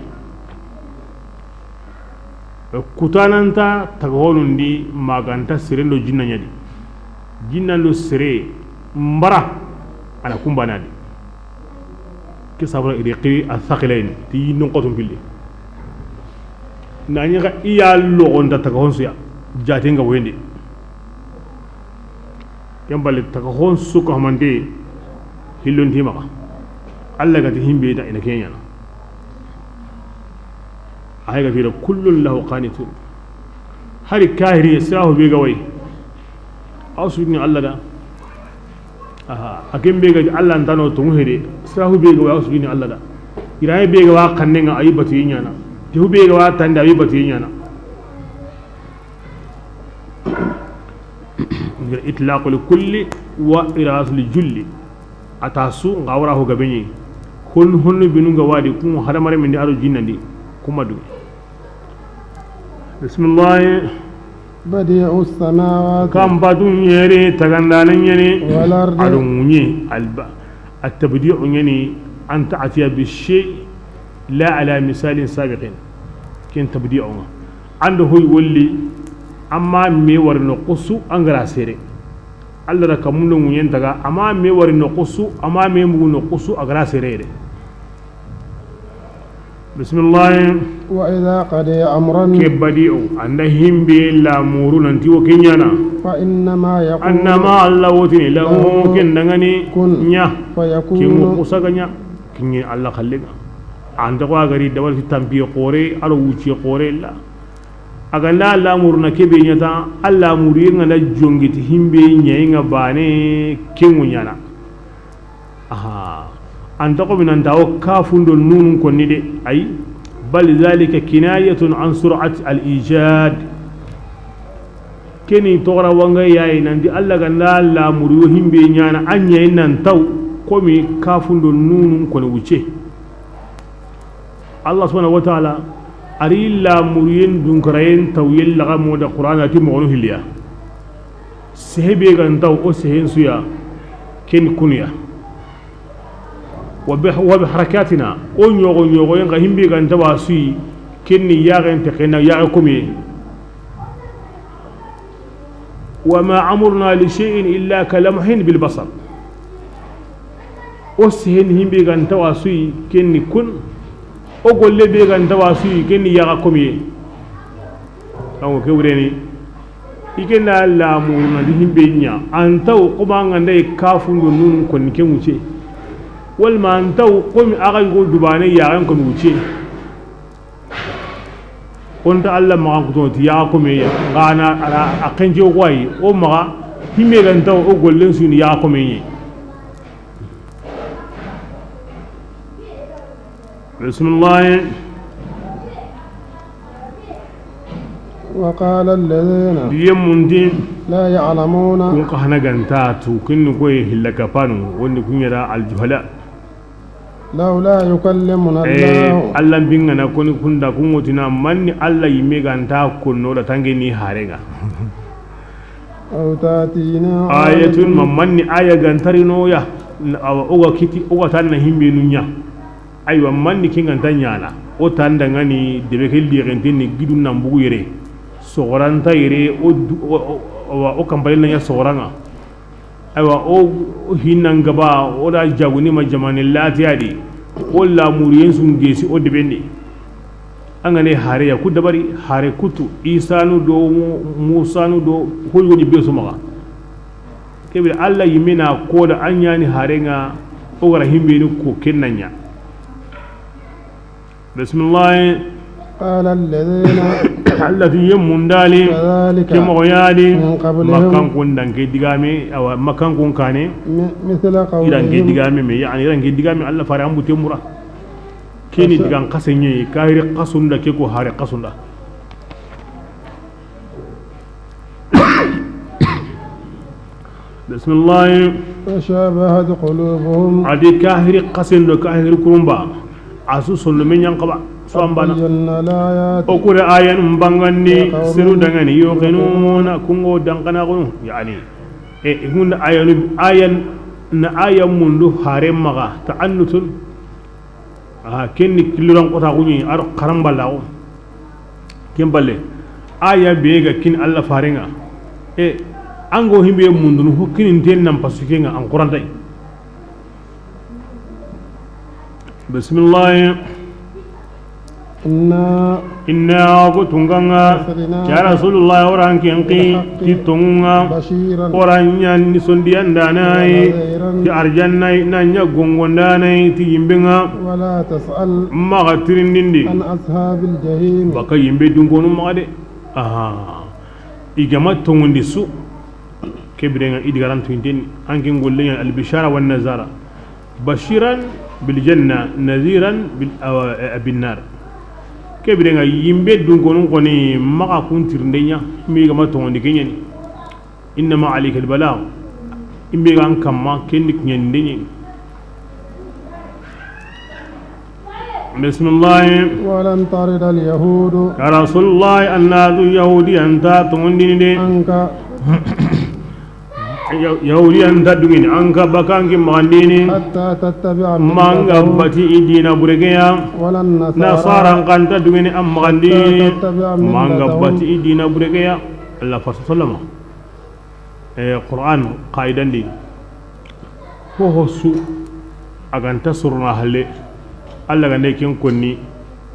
Kutananta taga honundi, maganta seren do jinna ɲa di. Jinna do sere mbara, a na kumbana di. Ke sabara i di xiri a saxilayin ti yindun xotun pille. Na ɲi xa i ya logonta taga honsuya, jaten ga wendi. Ken balle taga honsu ka hamande, hillon ti maxa. Alla ga ti himbe da i na ke ɲana. Ay ga fira kullun lahu qanitun. Hari kahiri sirahu be ga way. Aw sujudini Alla da. Aha, a ken be ga Alla ntano to muhede. Sirahu be ga way, aw sujudini Alla da. Iraye be ga wa kannenga, ayi batu ɲana. Tehu be ga wa tanda, ayi batu ɲana. Ngir itlaqul kulli wa iradatul julli. A ta su, nga wara ho gabe ɲi. Hon, honno binu ga wadi, kun hadamare min di aro jinnandi, kuma du. Bismillah. Badi'us samawati. Kan batu ɲeri, tagandana ɲeri. Wal ardi. Ado ŋuɲe, alba. At-tabdi'u ɲani, an ta'tiya bi shay la ala misalin sabiqin. Ken tabdi'u ŋa. Ando hoy wolli, amma me wari no qusu angara sere. Alla da kamundo ŋuɲen taga, amma me wari no qusu, amma me mugu no qusu, agara sere de. Bismillah. Wa idha qada amran. Ke badi'u, anda himbe lamuru nanti wo ke ɲana. Fa innama yaqulu. Annama Alla wotini lahu, lahu, ken dangani, kun, ɲa. Fayakunu. Ken ŋo kusaga ɲa. Kinye Alla xallenga. Anta ko agari dawal ti tampiye xore, aro wuciye xore la. Aganda lamuru na kebe ɲata, a lamuru yenga na jongiti himbe ɲayinga bane, ken ŋo ɲana. Aha. Anta ko minanta o kafun do nunun konni de, ay. Bal dhalika kinayatun an sur'ati al-ijad. Keni toxora wanga yayi nanti Alla ganda lamuru yo himbe ɲana a ɲayi nan taw komi kafun do nunun koni wuce. Alla subhanahu wa ta'ala ari lamuru yen dunkarayen taw yella ga moda Qur'ana ti moxonu hilliya. Sehe be gan taw o sehen suya ken kunuya. Wa bi, wa bi harakatina, o ɲogo ɲogo yen ga himbe gan tawa suyi, kenni yaxen te kena yaxe komiye. Wa ma amruna li shay'in illa ka lamhin bil basar. O sehen himbe gan tawa suyi, kenni kun. O golle be gan tawa suyi, kenni yaxa komiye. Awo ke wureni. I ke na lamuru na di himbe ɲa. An taw xoma nganda i kafun do nunun koni ke wuce. Walma an taw xomi axa yugo dubane yaxen koni wuce. Konta Alla maxa kuto ti yaxa komiye ya. Ngana ara a kenje wayi. O maxa himbe gan taw o gollen suni yaxa komiye. Bismillah. Wa qala alladhina. Yemundi. La ya'lamuna. Kun ka hana ganta tu, kinni koy hilla kapanu, wonni kun yara aljuhala. Lawla yukallimuna Allah. Alla bingana koni kunda kun wotina manni Alla yimme ganta konno da tange ni harenga. Aw tatina ayatun, ma manni aya gantarino ya. Awa oga kiti, oga tanna himbe nunya. Aywa, manni kinganta ɲana. O tanda ngani debe ke lirentini gidu nan bugu yere. Sogoranta yere, o, o, o, o, o kampale na ɲa sogoranga. Aywa, o, o hinnan gaba, o da jaguni ma jamane latiya di. O lamuriyen sun gesi o debende. An gane hare ya ku dabari, hare kutu, Isanu do, Mu-, Musanu do, hoy woni be su maxa. Kebe Alla yimina ko da an ɲani harenga, o gara himbe ni ko kennanya. Bismillah. Qala alladhina. Alla ti yemundali. Kadhalika. Ke moxo yadi. Min qablihim. Makkan kun danke digame, awa, makkan kun kane. Mi-, mithla qawlihim. Iranke digame me, yani iranke digame Alla fare ambu temura. Keni digan xasenye, kahiri xasunda, ke ko hare xasunda. Bismillah. تشابهت قلوبهم. A di kahiri xasen do kahiri kurumba. A su sondomen ɲa n xaba. Su an bana. قد بينا الآيات. O kure ayan bangandi. لقوم. Seru dangani. يوقنون. Kungo dankana kunu. Yani. E, i gunda ayanu, ayan, na ayan mundu hare maxa, ta'annutun. A, ken ni killuran kota xuni, a do xaranballaxu. Ken balle, aya be ga kin Allah farenga. E, an go himbe mundunu, ho kinin ten nan pasu kenga, an Qur'an tay. Bismillah. إنا Inna ko tunganga, أرسلناك ya Rasulullah, oran kenki, بالحق ti tongunga, بشيرا oran ɲa ni sondiyandanai, ونذيرا ti arjannai, na ɲa gongondanai, ti yimbenga. ولا تسأل Maxa tirindindi. عن أصحاب الجحيم. Baka yimbe dunkonu maxa de. Aha. I gama tongundi su. Kebirenga i di garantu inteni. Anke ngolle ɲa albishara wa nazara. Bashiran bil janna, nadhiran bil, awa, eh, bin nar. Kebirenga yimbe dunkonun koni maxa kun tirinde ɲa, mi gama tongondi keɲeni. Innama alayka al balagh. Imbe gan kamma kendi kiɲende ɲeni. Bismillah. ولن ترضى اليهود. Ya Rasulullah, annadu yahudi anta tongondini de. عنك. Ya-, yahudi anta dungini, anka bakanki magandini. حتى تتبع ملتهم. Manga bati i dina buregeya. ولا النصارى. Nasara kanta dungini an magandi. حتى تتبع ملتهم. Manga bati i dina buregeya. Allah fasu sallama. E, Qur'an qaidandi. Ho ho su a ganta surna halle. Allah gande ken konni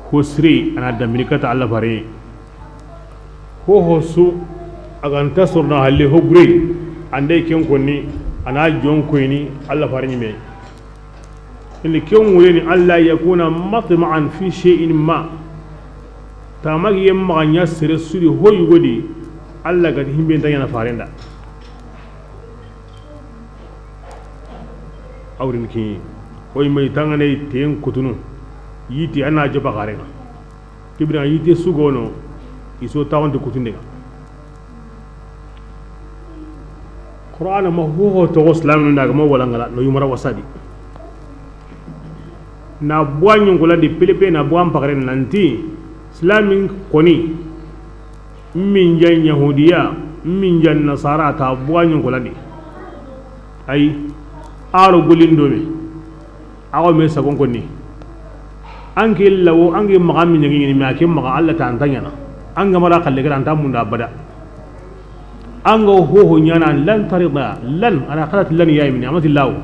ho siri ana dambini kata Allah fare. Ho ho su a ganta surna halle ho bure ande ken konni ana jon koyni Allah fare ɲime. Ini ken wureni, alla yakuna matma'an fi shay'in ma. Tamagi yem maxa ɲa sere suri ho yugodi, alla gati himbe nta ɲana farenda. Awrin ki, hoy may tangane ten kutunu, yiti ana jopa xarenga. Kibira yitte sugono, i so tawonte kutundenga. Qur'ana ma hoho toxo silaminu ndaga ma wala ngala no yumara wasadi. Na buwa ɲunkulandi pelepe na buwa mpakare nanti silamin koni min jan yahudiya min jan nasara ta buwa ɲunkulandi. Ay aro gulin dome. Awa me sagon konni. Anke lawo, anke maxa mi ɲagi ɲini, me ake maxa alla ta anta ɲana. Anga mara xalle gara anta munda abada. Anga hoho ɲana lan tarida, lan, ana xalat lan ya yimini, amati lawo.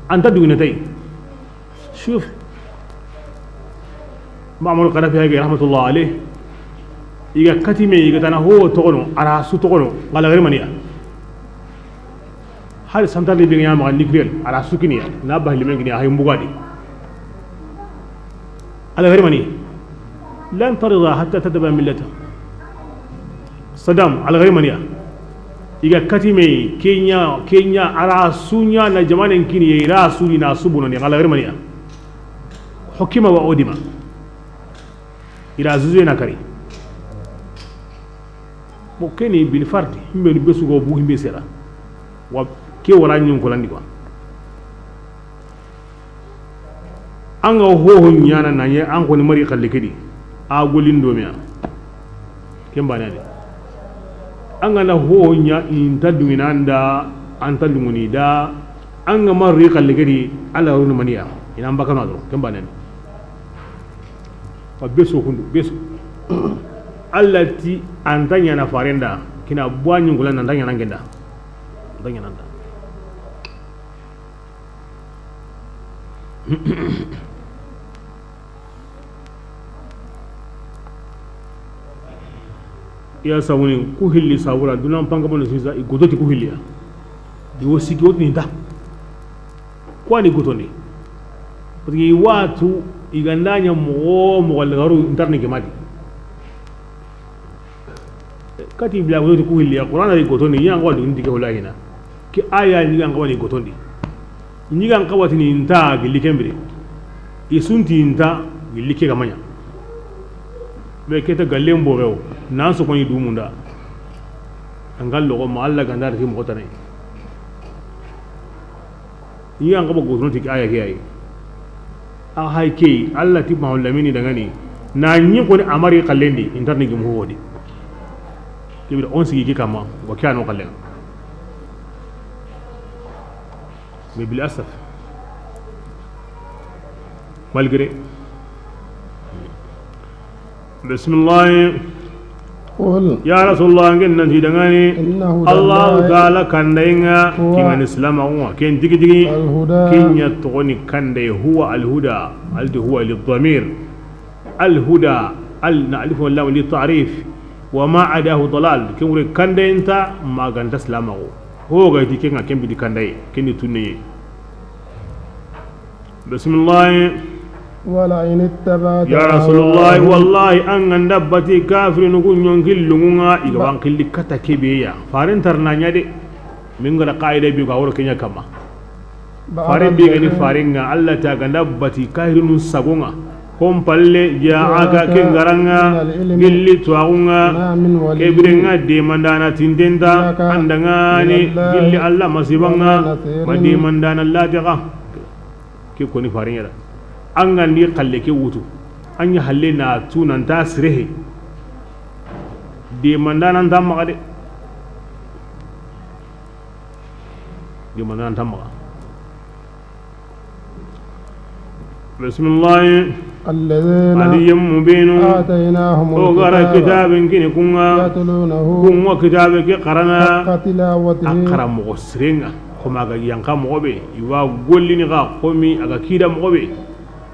Anta dugina tay. Shuf. Ma'mar Qadhafi ya rahmatullah alayh. Iga katime, iga tana ho toxono, ara su toxono, ngala gari maniya. Hari santar ni be ŋa maxa nucléaire, ara sukiniya, na ba limen gini, hay mbugadi. Ala gari mani. Lan tarida hatta tattaba millata. Saddam, ala gari maniya. Iga katime, Kenya, Kenya, ara sunya na jamanen kini, ira sudi na subuno ni, ala gari maniya. Hukima wa odima. Ira zuzu na kari. Mo keni bin farti, himbe ni besu go bu himbe sera. Wa ke wala nyun ko landi ko. Anga hoho ɲana nanye, an ko ni mari xalle kedi. A golin do meya. Kembane ni. Anga na hoho ɲa inta dungina nda, anta dunguni da. Anga mari xalle kedi, ala runu maniya. Ina mbakano do, kembane ni. Wa beso kundu, beso. Alla ti anta ɲana farenda, kina buwa ɲungula nanta ɲana ngenda. Anta ɲana nda. Iya sabuni, ku hilli sabura, dunan panga bono sisa, i gototi ku hilliya. Di wo siki wotini nta. Kuwani gotondi. Parce que i watu, i ganda ɲa moxo, moxo lagaru, ntarni gemadi. Kati bila gototi ku hilliya, Qur'ana ri gotondi, ɲa ngwa dundi ke wala hina. Ke aya ni ga ngwa ni gotondi. Ni ga ngwa tini nta gilli kembire. I sunti nta gilli ke gamanya. Be keta gallen borew, nan so koni dumunda. Angal logo ma Alla ganda ri moxo tane. Yan kaba gotono ti aya ke ayi. A hay ke, Allah ti Mahamadu Lamini dangani. Na ɲi koni amari kallendi, intarni gim hodi. Kibir on sigi ki kama, wa kiyano kallen. Mais bil asaf. Malgré. Bismillah. قل Ya Rasulullah, ngen nan ti dangani. إن هدى Allahu الله Ta'ala kandainga, هو kingani Islam wa, ken tigi tigi. الهدى. Kinya togoni kandai, huwa al-huda, aldi huwa lid-damir. Al-huda, al na alif wa lam li ta'rif. Wa ma adahu dalal, ken wure kandainta, maganta Islam wa. Ho ga ti kenga ken bidi kandai, ken di tunne. Bismillah. ولئن اتبعت Ya Rasulullah, أهواءهم wallahi, an ganda bati kafirinu ku ɲonki lungunga, iga ban killi kata kebeya. Farin tarna ɲa de. Min gara qaida bi ga woro kenya kama. بعد Farin bi gani الذي faringa, Allah ta ganda bati kafirinu sagonga. Kon palle, جاءك ken garanga, من العلم gilli tuwagunga, ما من ولي kebirenga demandana tindenda, لك andangani, من الله gilli Allah masibanga, ولا نصير ma demandana ladiga. Ke koni farin yara. An gandi kalle ke wutu. An ya halle na tu nan ta sirehe. Demandana nta maga de. Demandana nta maga. Bismillah. الذين Adi yemmu benu. آتيناهم O gara الكتاب kitabin kini kunga. يتلونه Kunga kitabe ke karana. حق تلاوته A kara mogo sirenga. Koma ga yanka mogo be. Iwa gollini ga komi aga kida mogo be.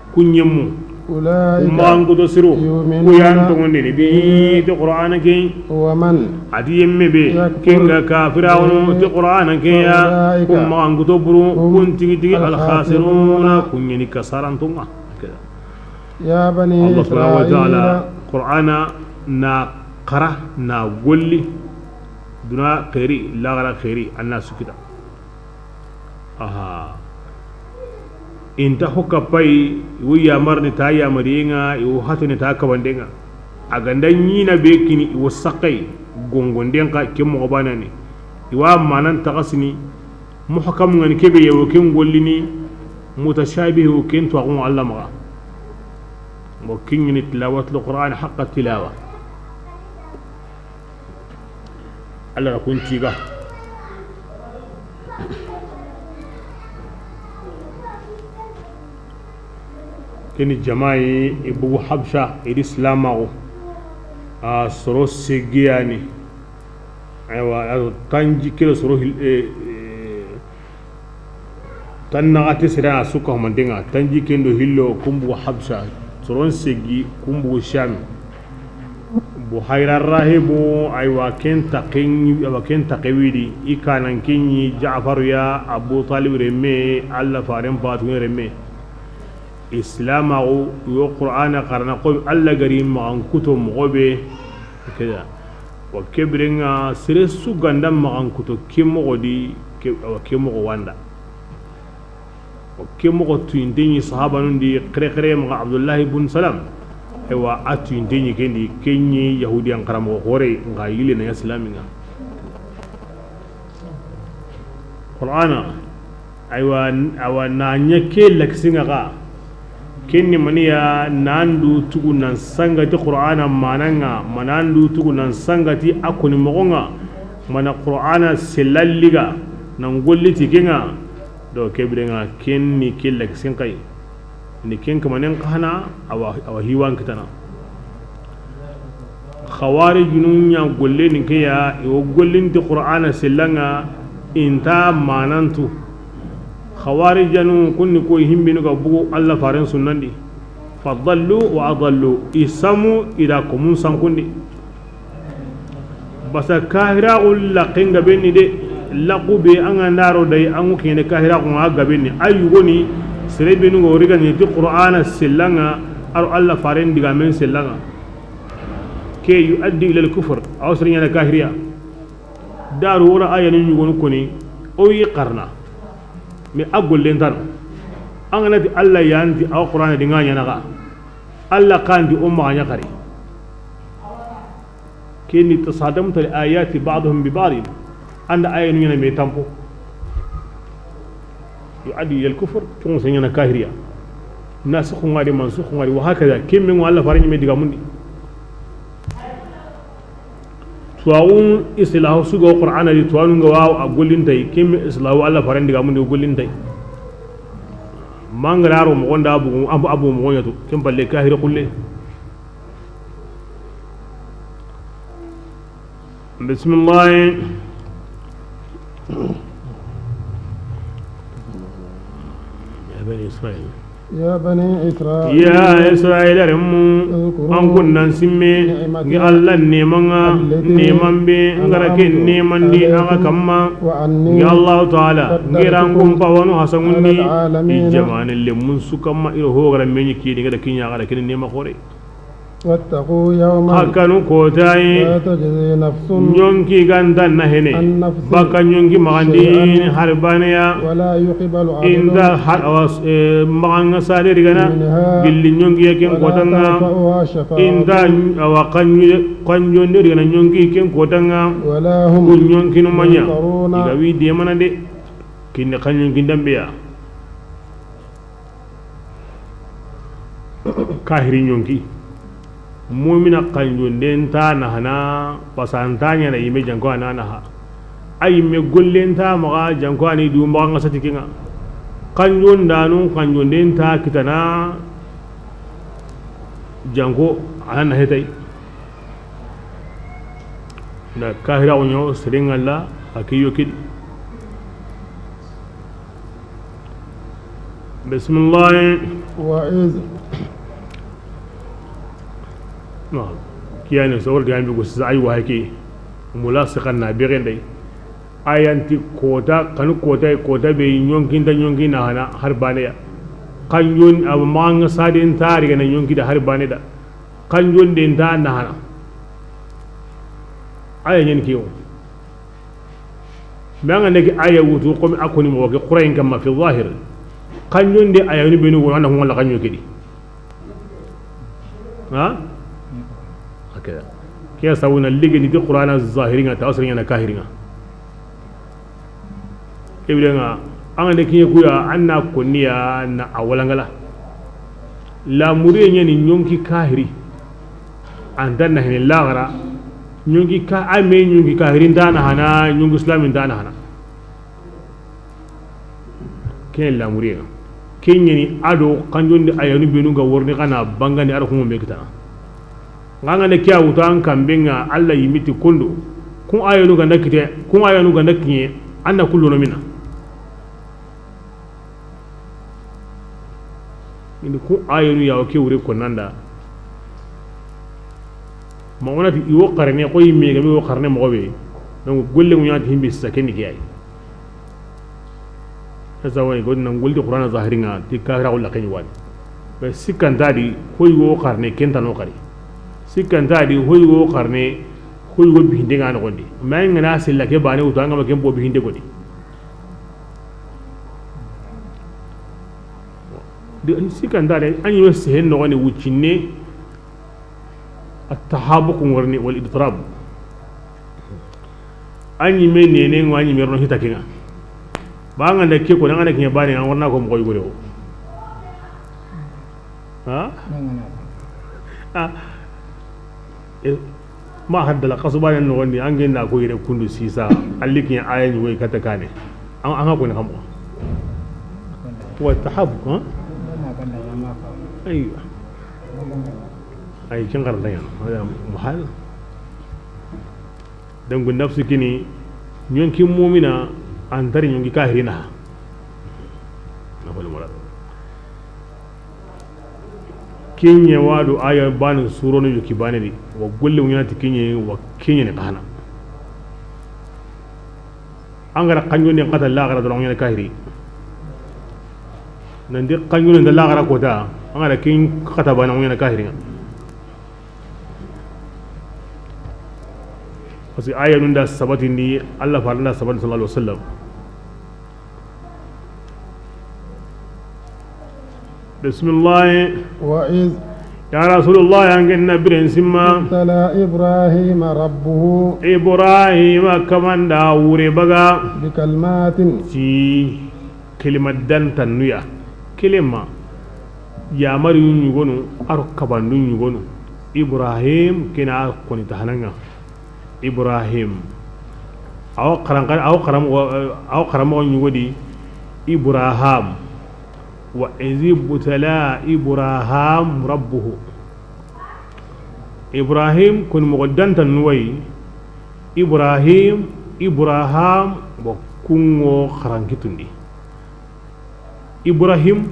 Kunyemu. أولئك Kumagankuto siru. يؤمنون Kuyan tongondini bi. به Ti Qur'ana ke. ومن Adi yemme be. يكفر Kenga kafira wono به ti Qur'ana ke ya. فأولئك Kumagankuto buru. هم Kun tigi tigi الخاسرون. Al-khasiruna. Kunyeni kasarantunga. يا بني Allah subhanahu wa ta'ala, إسرائيل Qur'ana na kara, na golli, duna khairi, lagara khairi, anna sukita. Aha. Inta hokka pay, iwu yamarni ta yamariyenga, iwu hatani ta kabandenga. A ganda ɲina be kini, iwu sakai, gongonden ka, ke mogo banani. Iwa manan tagasini, Muhkam ngani kebe yewo ken gollini, mutashabih wo ken to agun Allah maga. Mo kingini tilawatul Qur'an haqqa tilawa. Allah ra kun tiga. Keni jamai ibugu Habsha idi Islamago. A soro segiyani. Aywa, a tanji kilo soro hil-, eh, eh, Tan naxati sere a suka humantenga, tanji kendo hillo kumbu Habsha, soron segi kumbu Sham. Buhayra rahibu, aywa, ken taqen, aywa, ken taqe widi, i kanan kinyi Ja'faru ya Abu Talib remme, Allah faren patun remme. Islamaxu yo Qur'ana xarana xo Allah gari maxan kuto moxo be. Keda wa kebirenga sere su ganda maxan kuto ke moxo di, ke, wa ke moxo wanda. Wa ke moxo tuyinte ɲi sahabanun di, xere xere maxa Abdullahi bun Salam. Ewa a tuyinte ɲi kendi, ke ɲi yahudiyan xaramoxo xore nga yille na islaminga. Qur'ana. Aywa, awa na ɲa ke lakisinga xa. Kenni maniya nan du tugu nan sangati Qur'ana mananga, manan du tugu nan sangati a koni moxonga, mana Qur'ana selalliga nan golliti kenga. Do kebirenga kenni ke lakisin xay. Ni ken kamanen xana awa, awa hiwan kitana. Xawarijunu ɲa golle ni ke ya, i wo gollinti Qur'ana sellanga, inta manantu. Xawarijanu kunni ko himbinu ga bugu Allah faren sunnandi. Fadallu wa adallu, i samu i da komun sankundi. Basa kahiraxu laqqen gabenni de, laqqu be an ga ndaro day an ŋu kene kahiraxu ŋa gabenni. A yugoni, sere benu go rigani ti Qur'ana sellanga, aro Allah faren digamen sellanga. Ke yu'addi ila al-kufr, aw sere ɲana kahiriya. Daru wora ayanu yugonu koni, o yi qarna. Mais a gollen tano. An ga na ti Allah yanti aw Qur'ana dinga ɲana ga. Allah kan di umma ɲa kari. Keni tasadamta al-ayati ba'dahum bi ba'd. Anda ayanu ɲana me tampo. Yu'addi ilal kufr, ken ŋa seɲana kahiriya. Nasikhu ŋa di, mansukhu ŋa di, wa hakaza. Ken me ŋa Alla faaren ɲi me digamun di. Tuwaaxun istilaahu su ga Qur'aana di, tuwaanu ŋa wa a gollintay, ken me istilaahu Alla faaren digamun di gollintay. Mangara ro moxon da abu, abu, abu moxon ya tu, ken palle kahiri xulle. Bismillah. Ya bani Israil. Ya bani Israil. Ya Israila renmu. Udhkuru. An kun na sinme. Ni'mati. Ngi Alla neeman ŋa. Allati. Neeman be. An'amtu. N ga ra ke neeman di. Alaykum. An ŋa kamma. Wa anni. Ngi Allahu Taala. Faddaltukum. Ngi ra n kun pawanu hasanŋun di. Alal alamin. I jamaane lenmun su kamma i ro ho ga ra me ɲi kini ga da kiɲa ga da kini neema xoore. واتقوا يوما. Xa kanu koota yi. لا تجزي نفس. Ɲonki ga nta nahene. عن نفس. Baka ɲonki maxan di. شيئا. Hari baane ya. ولا يقبل عدل. I nta har-, awa, eh, maxan ŋa sare rigana. منها. Gilli ɲonki ya ken kootan ŋa. ولا تنفعها شفاعة. I nta awa kanju-, kanjonde rigana ɲonki ken kootan ŋa. ولا هم. Ku ɲonkinu ma ɲa. ينصرون. I ga wi deemana de. Kinni xa ɲonki n danbe ya. Kahiri ɲonki. Muumina kanjonde nta nahana, pasa nta ɲaana yinme janko a na naha. A yinme golle nta maxa janko a ni du maxa ŋa sati ke ŋa. Kanjondaanu kanjonde nta kitana janko a na nahe tay. Na kahira wo ɲo seren ŋa la a ke yo kidi. Bismillah. وإذ. No. Kiyani sawar ga ambi go sisa ay wa ke. Mulasiqan na begen day. Ayanti koota, kanu koota, koota be ɲonki nta ɲonki nahana hari baane ya. Kanjon abu maxa ŋa sare nta rigana ɲonki da hari baane da. Kanjonde nta nahana. Aya ɲen ke wo. Mais an ga na ke aya wutu, comme a koni moxo ke Qur'an kamma fi zahir. Kanjonde ayanu benu wo na ŋola kanjo kedi. Ha? Hakada. Ke ya sabu na ligi ni ti Qur'ana zahiri ŋa, tafsiri ŋa na kahiri ŋa. Ke biren ŋa, an ga na kiɲe ku ya, an na konni ya na a walangala. Lamuriye ɲa ni ɲonki kahiri. An ta nahene laxara. Ɲonki ka, a me ɲonki kahiri nta nahana, ɲonki islami nta nahana. Ken lamuriye ŋa. Ken ɲa ni a do kanjonde ayanu benu ga worni xa na bangandi a ra xumo me kitana. Nga an ga na ke ya wutu an kambe ŋa Alla yinme ti kondo. Kun ayanu ga na kite, kun ayanu ga na kiɲe, an na kullono mina. Indi kun ayanu ya wo ke wure konnanda. Ma o na ti i wo xarane, xo yinme ga mi wo xarane moxo be. Donc golle ŋu ɲa ti himbe sisa ken ni ke ya yi. Esa woni go nan golli Qur'ana zahiri ŋa ti kahira wala ken wani. Be sikka nta di xo i wo xarane ken ta no xari. Sikka nta di xo i wo xarane xo i wo bihinde ŋa noxon di. Ma i ŋa na sella ke baane wutu an ga ma ken bo bihinde godi. De sikka nta di an yi wo sehen noxon di wuccinne. Attahabuku ŋorni wal idtirab. An yinme nene ŋo an yinme rono hita ke ŋa. Ba an ga na ke ko, an ga na ke baane, an wa na ko moxo yugure wo. Ha? Ah. Eh, ma haddala xasu baane noxon di, an ga na ko yere kundu sisa, alli ke aya ni wo kata kane. An, an ga ko ni xam ko. Wa tahabuku, ha? Aywa. Ay, ken xaranta ɲa na. Hada muhal. Donc, nafsi kini, ɲonki mu'mina, an ta ri ɲonki kahirina. Na fo le murad. Ken ɲa wa do aya baane surono yuki baane di. Wa golle ŋu ɲa ti ken ɲa, wa ken ɲa ni xa na. An ga ra kanjonde n kata laxara doron ŋa ɲa ni kahiri. Nan di kanjonde nta laxara koota, an ga ra ken kata baane ŋa ɲa ni kahiri ŋa. Parce que aya nun da sabatindi, Alla faaren da sabatindi sallallahu alaihi wasallam. Bismillah. وإذ. Ya Rasulullah, an ga na biren sinma. ابتلى إبراهيم ربه. Ibrahima kaman da wure baga. بكلمات. Ti Kelima dantannu ya. Kelima yamari ɲugonu, aro kabandu ɲugonu. Ibrahim kena koni tahananga. Ibrahim. Awa karan-, awa karam-, awa karamoxo ɲugodi Ibraham. Wa izi butala Ibraham rabbuhu. Ibrahim koni moxo dantannu wa yi. Ibrahim, Ibraham, bo kunŋo xarankitundi. Ibrahim,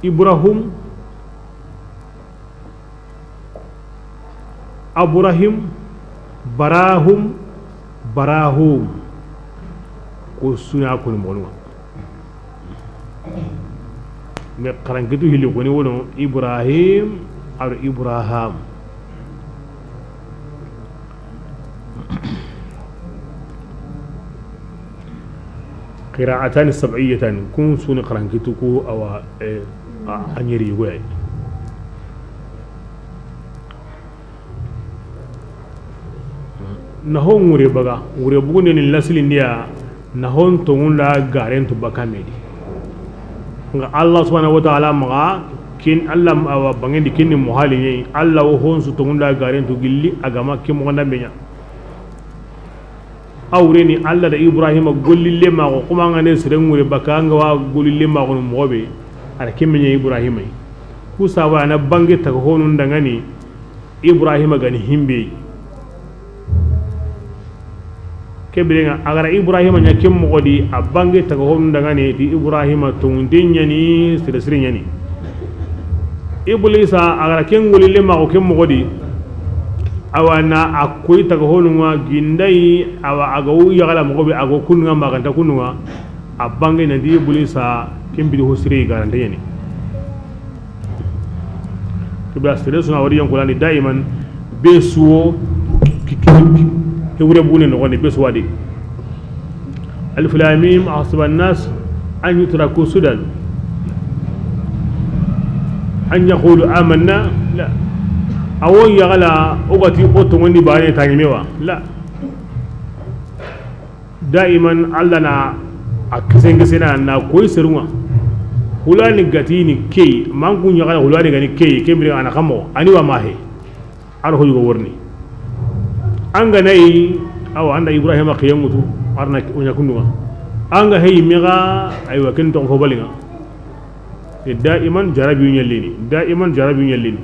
Ibrahum, Abrahim, Barahum, Barahum. Ko suna koni moxo nuwa. Mais xarankitu hilli koni wono Ibrahim aro Ibraham. Qira'atani sab'iyatan, kun suni xarankitu ku awa, eh, a, a ɲeri yugo yayi. Naho ŋure baga, ŋure bugunde ni lasilindiya, naho n toŋunda garen tu baka medi. Nga Allah subhanahu wa ta'ala maga, kin Allah awa bangendi kinni muhali ne, Allah wo honsu toŋunda garen tu gilli agama ke moxo nda benya. Awreni Allah da Ibrahima gollille maxo, kuma ngane sere ŋure baka nga wa gollille maxo no moxo be, ara kemenya Ibrahima. Ku saba na bange taga honu ndangani, Ibrahima gani himbe. Kebirenga agara Ibrahima nya kem moxo di, a bange taga honu ndangani ti Ibrahima tongunde nyani, sire sire nyani. Iblisa agara ken gollille maxo kem moxo di, awa na a koy taga honu nga gindai, awa aga wu yagala moxo be ago kununga maganta kununga, a bange na di Iblisa ken bidi ho sire garante nyani. Kibla sere suna wari yankulani daiman be suwo ki, ki, ki, ke wure bune no gonde be suwa di. Alif lam mim, ahasiba an-nas an yutraku sudan an yaqulu amanna. La. Awo yagala o gati o toŋondi bane tañi mewa. La. Daiman Allah na a kesen kesena na koy serunga. Hulani gatini key, manku ɲaxana hulani gani key, kembiri ana xamo, ani wa mahe. Ar ho yugo worni. Anga nay, awa anda Ibrahima xiyengutu, arna o ɲakundunga. Anga hey mega, aywa ken to fo balinga. E daiman jarabi ɲallini, daiman jarabi ɲallini.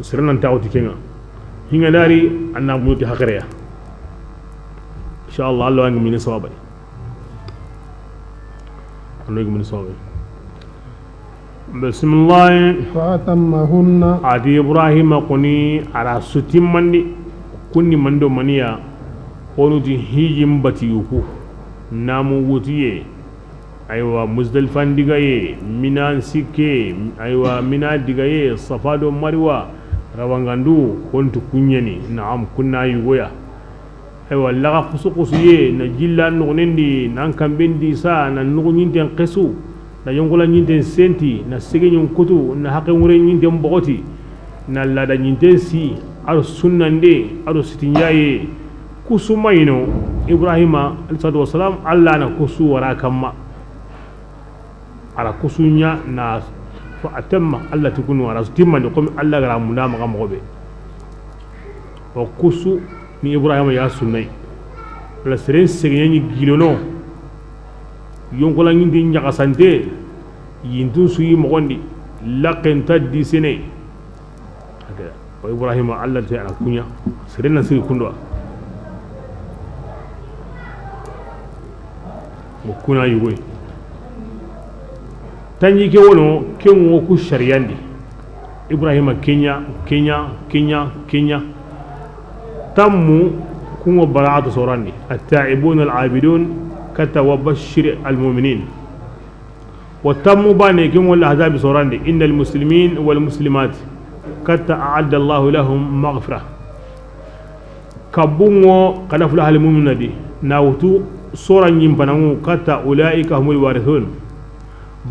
Sere nan taxuti kenga. Hinga dari anna muti haqireya. Inshallah, Allah wangi mini sawabay. Anno gi mini sawabay. Bismillah. Fa atammahunna. Adi Ibrahima koni ara sutimmandi. Kunni mando maniya. Honu di hijin bati yuku. Namu wutiye. Aywa, Muzdalifan digaye, Minan sikke, aywa, Mina digaye, Safa do Marwa, rawangandu, kontu kuɲeni, naam, kunna yugoya. Aywa, laga xusu xusuye, na jilla nuxunendi, nan kambendi sa, na nuxu ɲinten xesu, na yongola ɲinten senti, na sege ɲin kutu, na haqe ŋure ɲinten bogoti, na lada ɲinten si, ado sunnande, ado sitinjaye, Kusu mayino, Ibrahima alayhi salatu wassalam, Allah na kusu wara kamma. Ara kusu ɲa na fa atamma, Allah ti kunu ara timmandi, comme Allah gara munda maga moxo be. O kusu ni Ibrahima ya sunnay. Wala seren segeɲe ni gilono. Yonkola ɲindi ɲaxasante, yintun suyi moxondi, laqqenta disene. Haka, o Ibrahima, Allah te ana kuɲa, seren na sigi kundo. O kuna yugoy. Tanji ke wono, ke ŋo ku shariyandi. Ibrahima keɲa, keɲa, keɲa, keɲa. Tammu, ku ŋo bara'atu sorandi. At-ta'ibun al-abidun, kata wa bashir al-mu'minin. Wa tammu bane, ken wala azabi sorande, innal muslimin wal muslimat, katta a'adda Allahu lahum maghfira. Kabungo, qad aflaha al mu'minuna di, na wutu sora ɲimpanangu, katta ulaika humul warithun.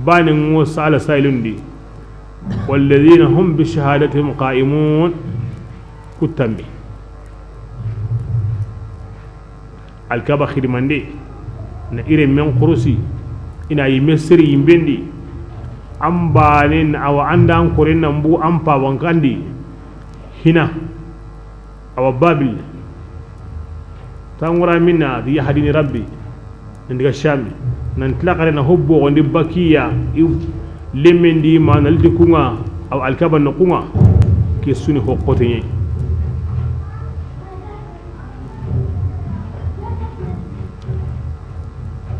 Bane ngo sala sailundi, walladhina hum bi shahadatihim qa'imun. Kutambi. Alkaba xidimande, Na i renmen korosi, i na yimme seri yimben di. An baanen, awa an da an koren na mbu an pawankandi. Hina. Awa Babil. Tangura minna di yahdini Rabbi. Nan diga Shami. Nan tilakare na hobbo gondi bakiya. I lemmen di ma naldi kunga. Awa Alkaba no kunga. Ke su ni hokkote ɲe.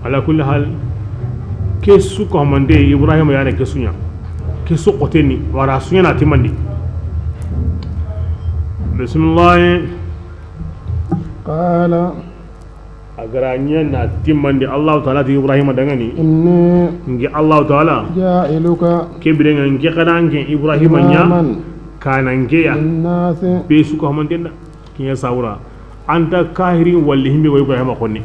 Ala kulli hal, ke su ko mande Ibrahima ya ne ke su ɲa. Ke su xote ni, wara su ɲa na timandi. Bismillah. Qala. A ga ra ɲa na timandi, Allahu Taala ti Ibrahima dangani. Inni. Ngi Allahu Taala. Ja'iluka. Ke birenga ngi xananke Ibrahima ɲa. Imaman. Kananke ya. Linnasi. Be su ko mande na. Kiɲa sawura. Anta kahiri walli himbe go Ibrahima konni.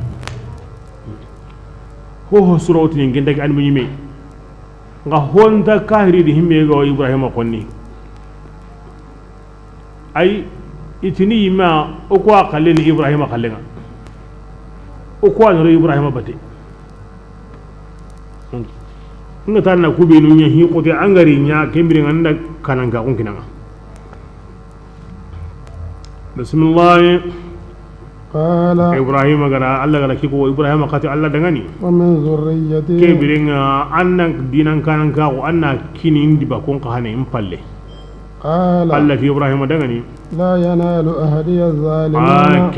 Ho ho suro tini ngi nda ke annabi ɲime. Nga honta kahiri di himme go Ibrahima konni. Ay, i tini yima, o ko a xalle ni Ibrahima xallenga. O ko a noro Ibrahima bate. Nga tan na kubenu ɲa hi xote an ga ri ɲa ke birenga nda kananka kun kinanga. Bismillah. Qala. Ibrahima ga ra, Allah ga ra ke ko, Ibrahima xati Allah dangani. Wa min zurriyyati. Ke birenga, an na dinan kananka ko, an na kini ndi ba kon ka hane in palle. Qala. Allah ti Ibrahima dangani. La yanalu ahdi az-zalimin.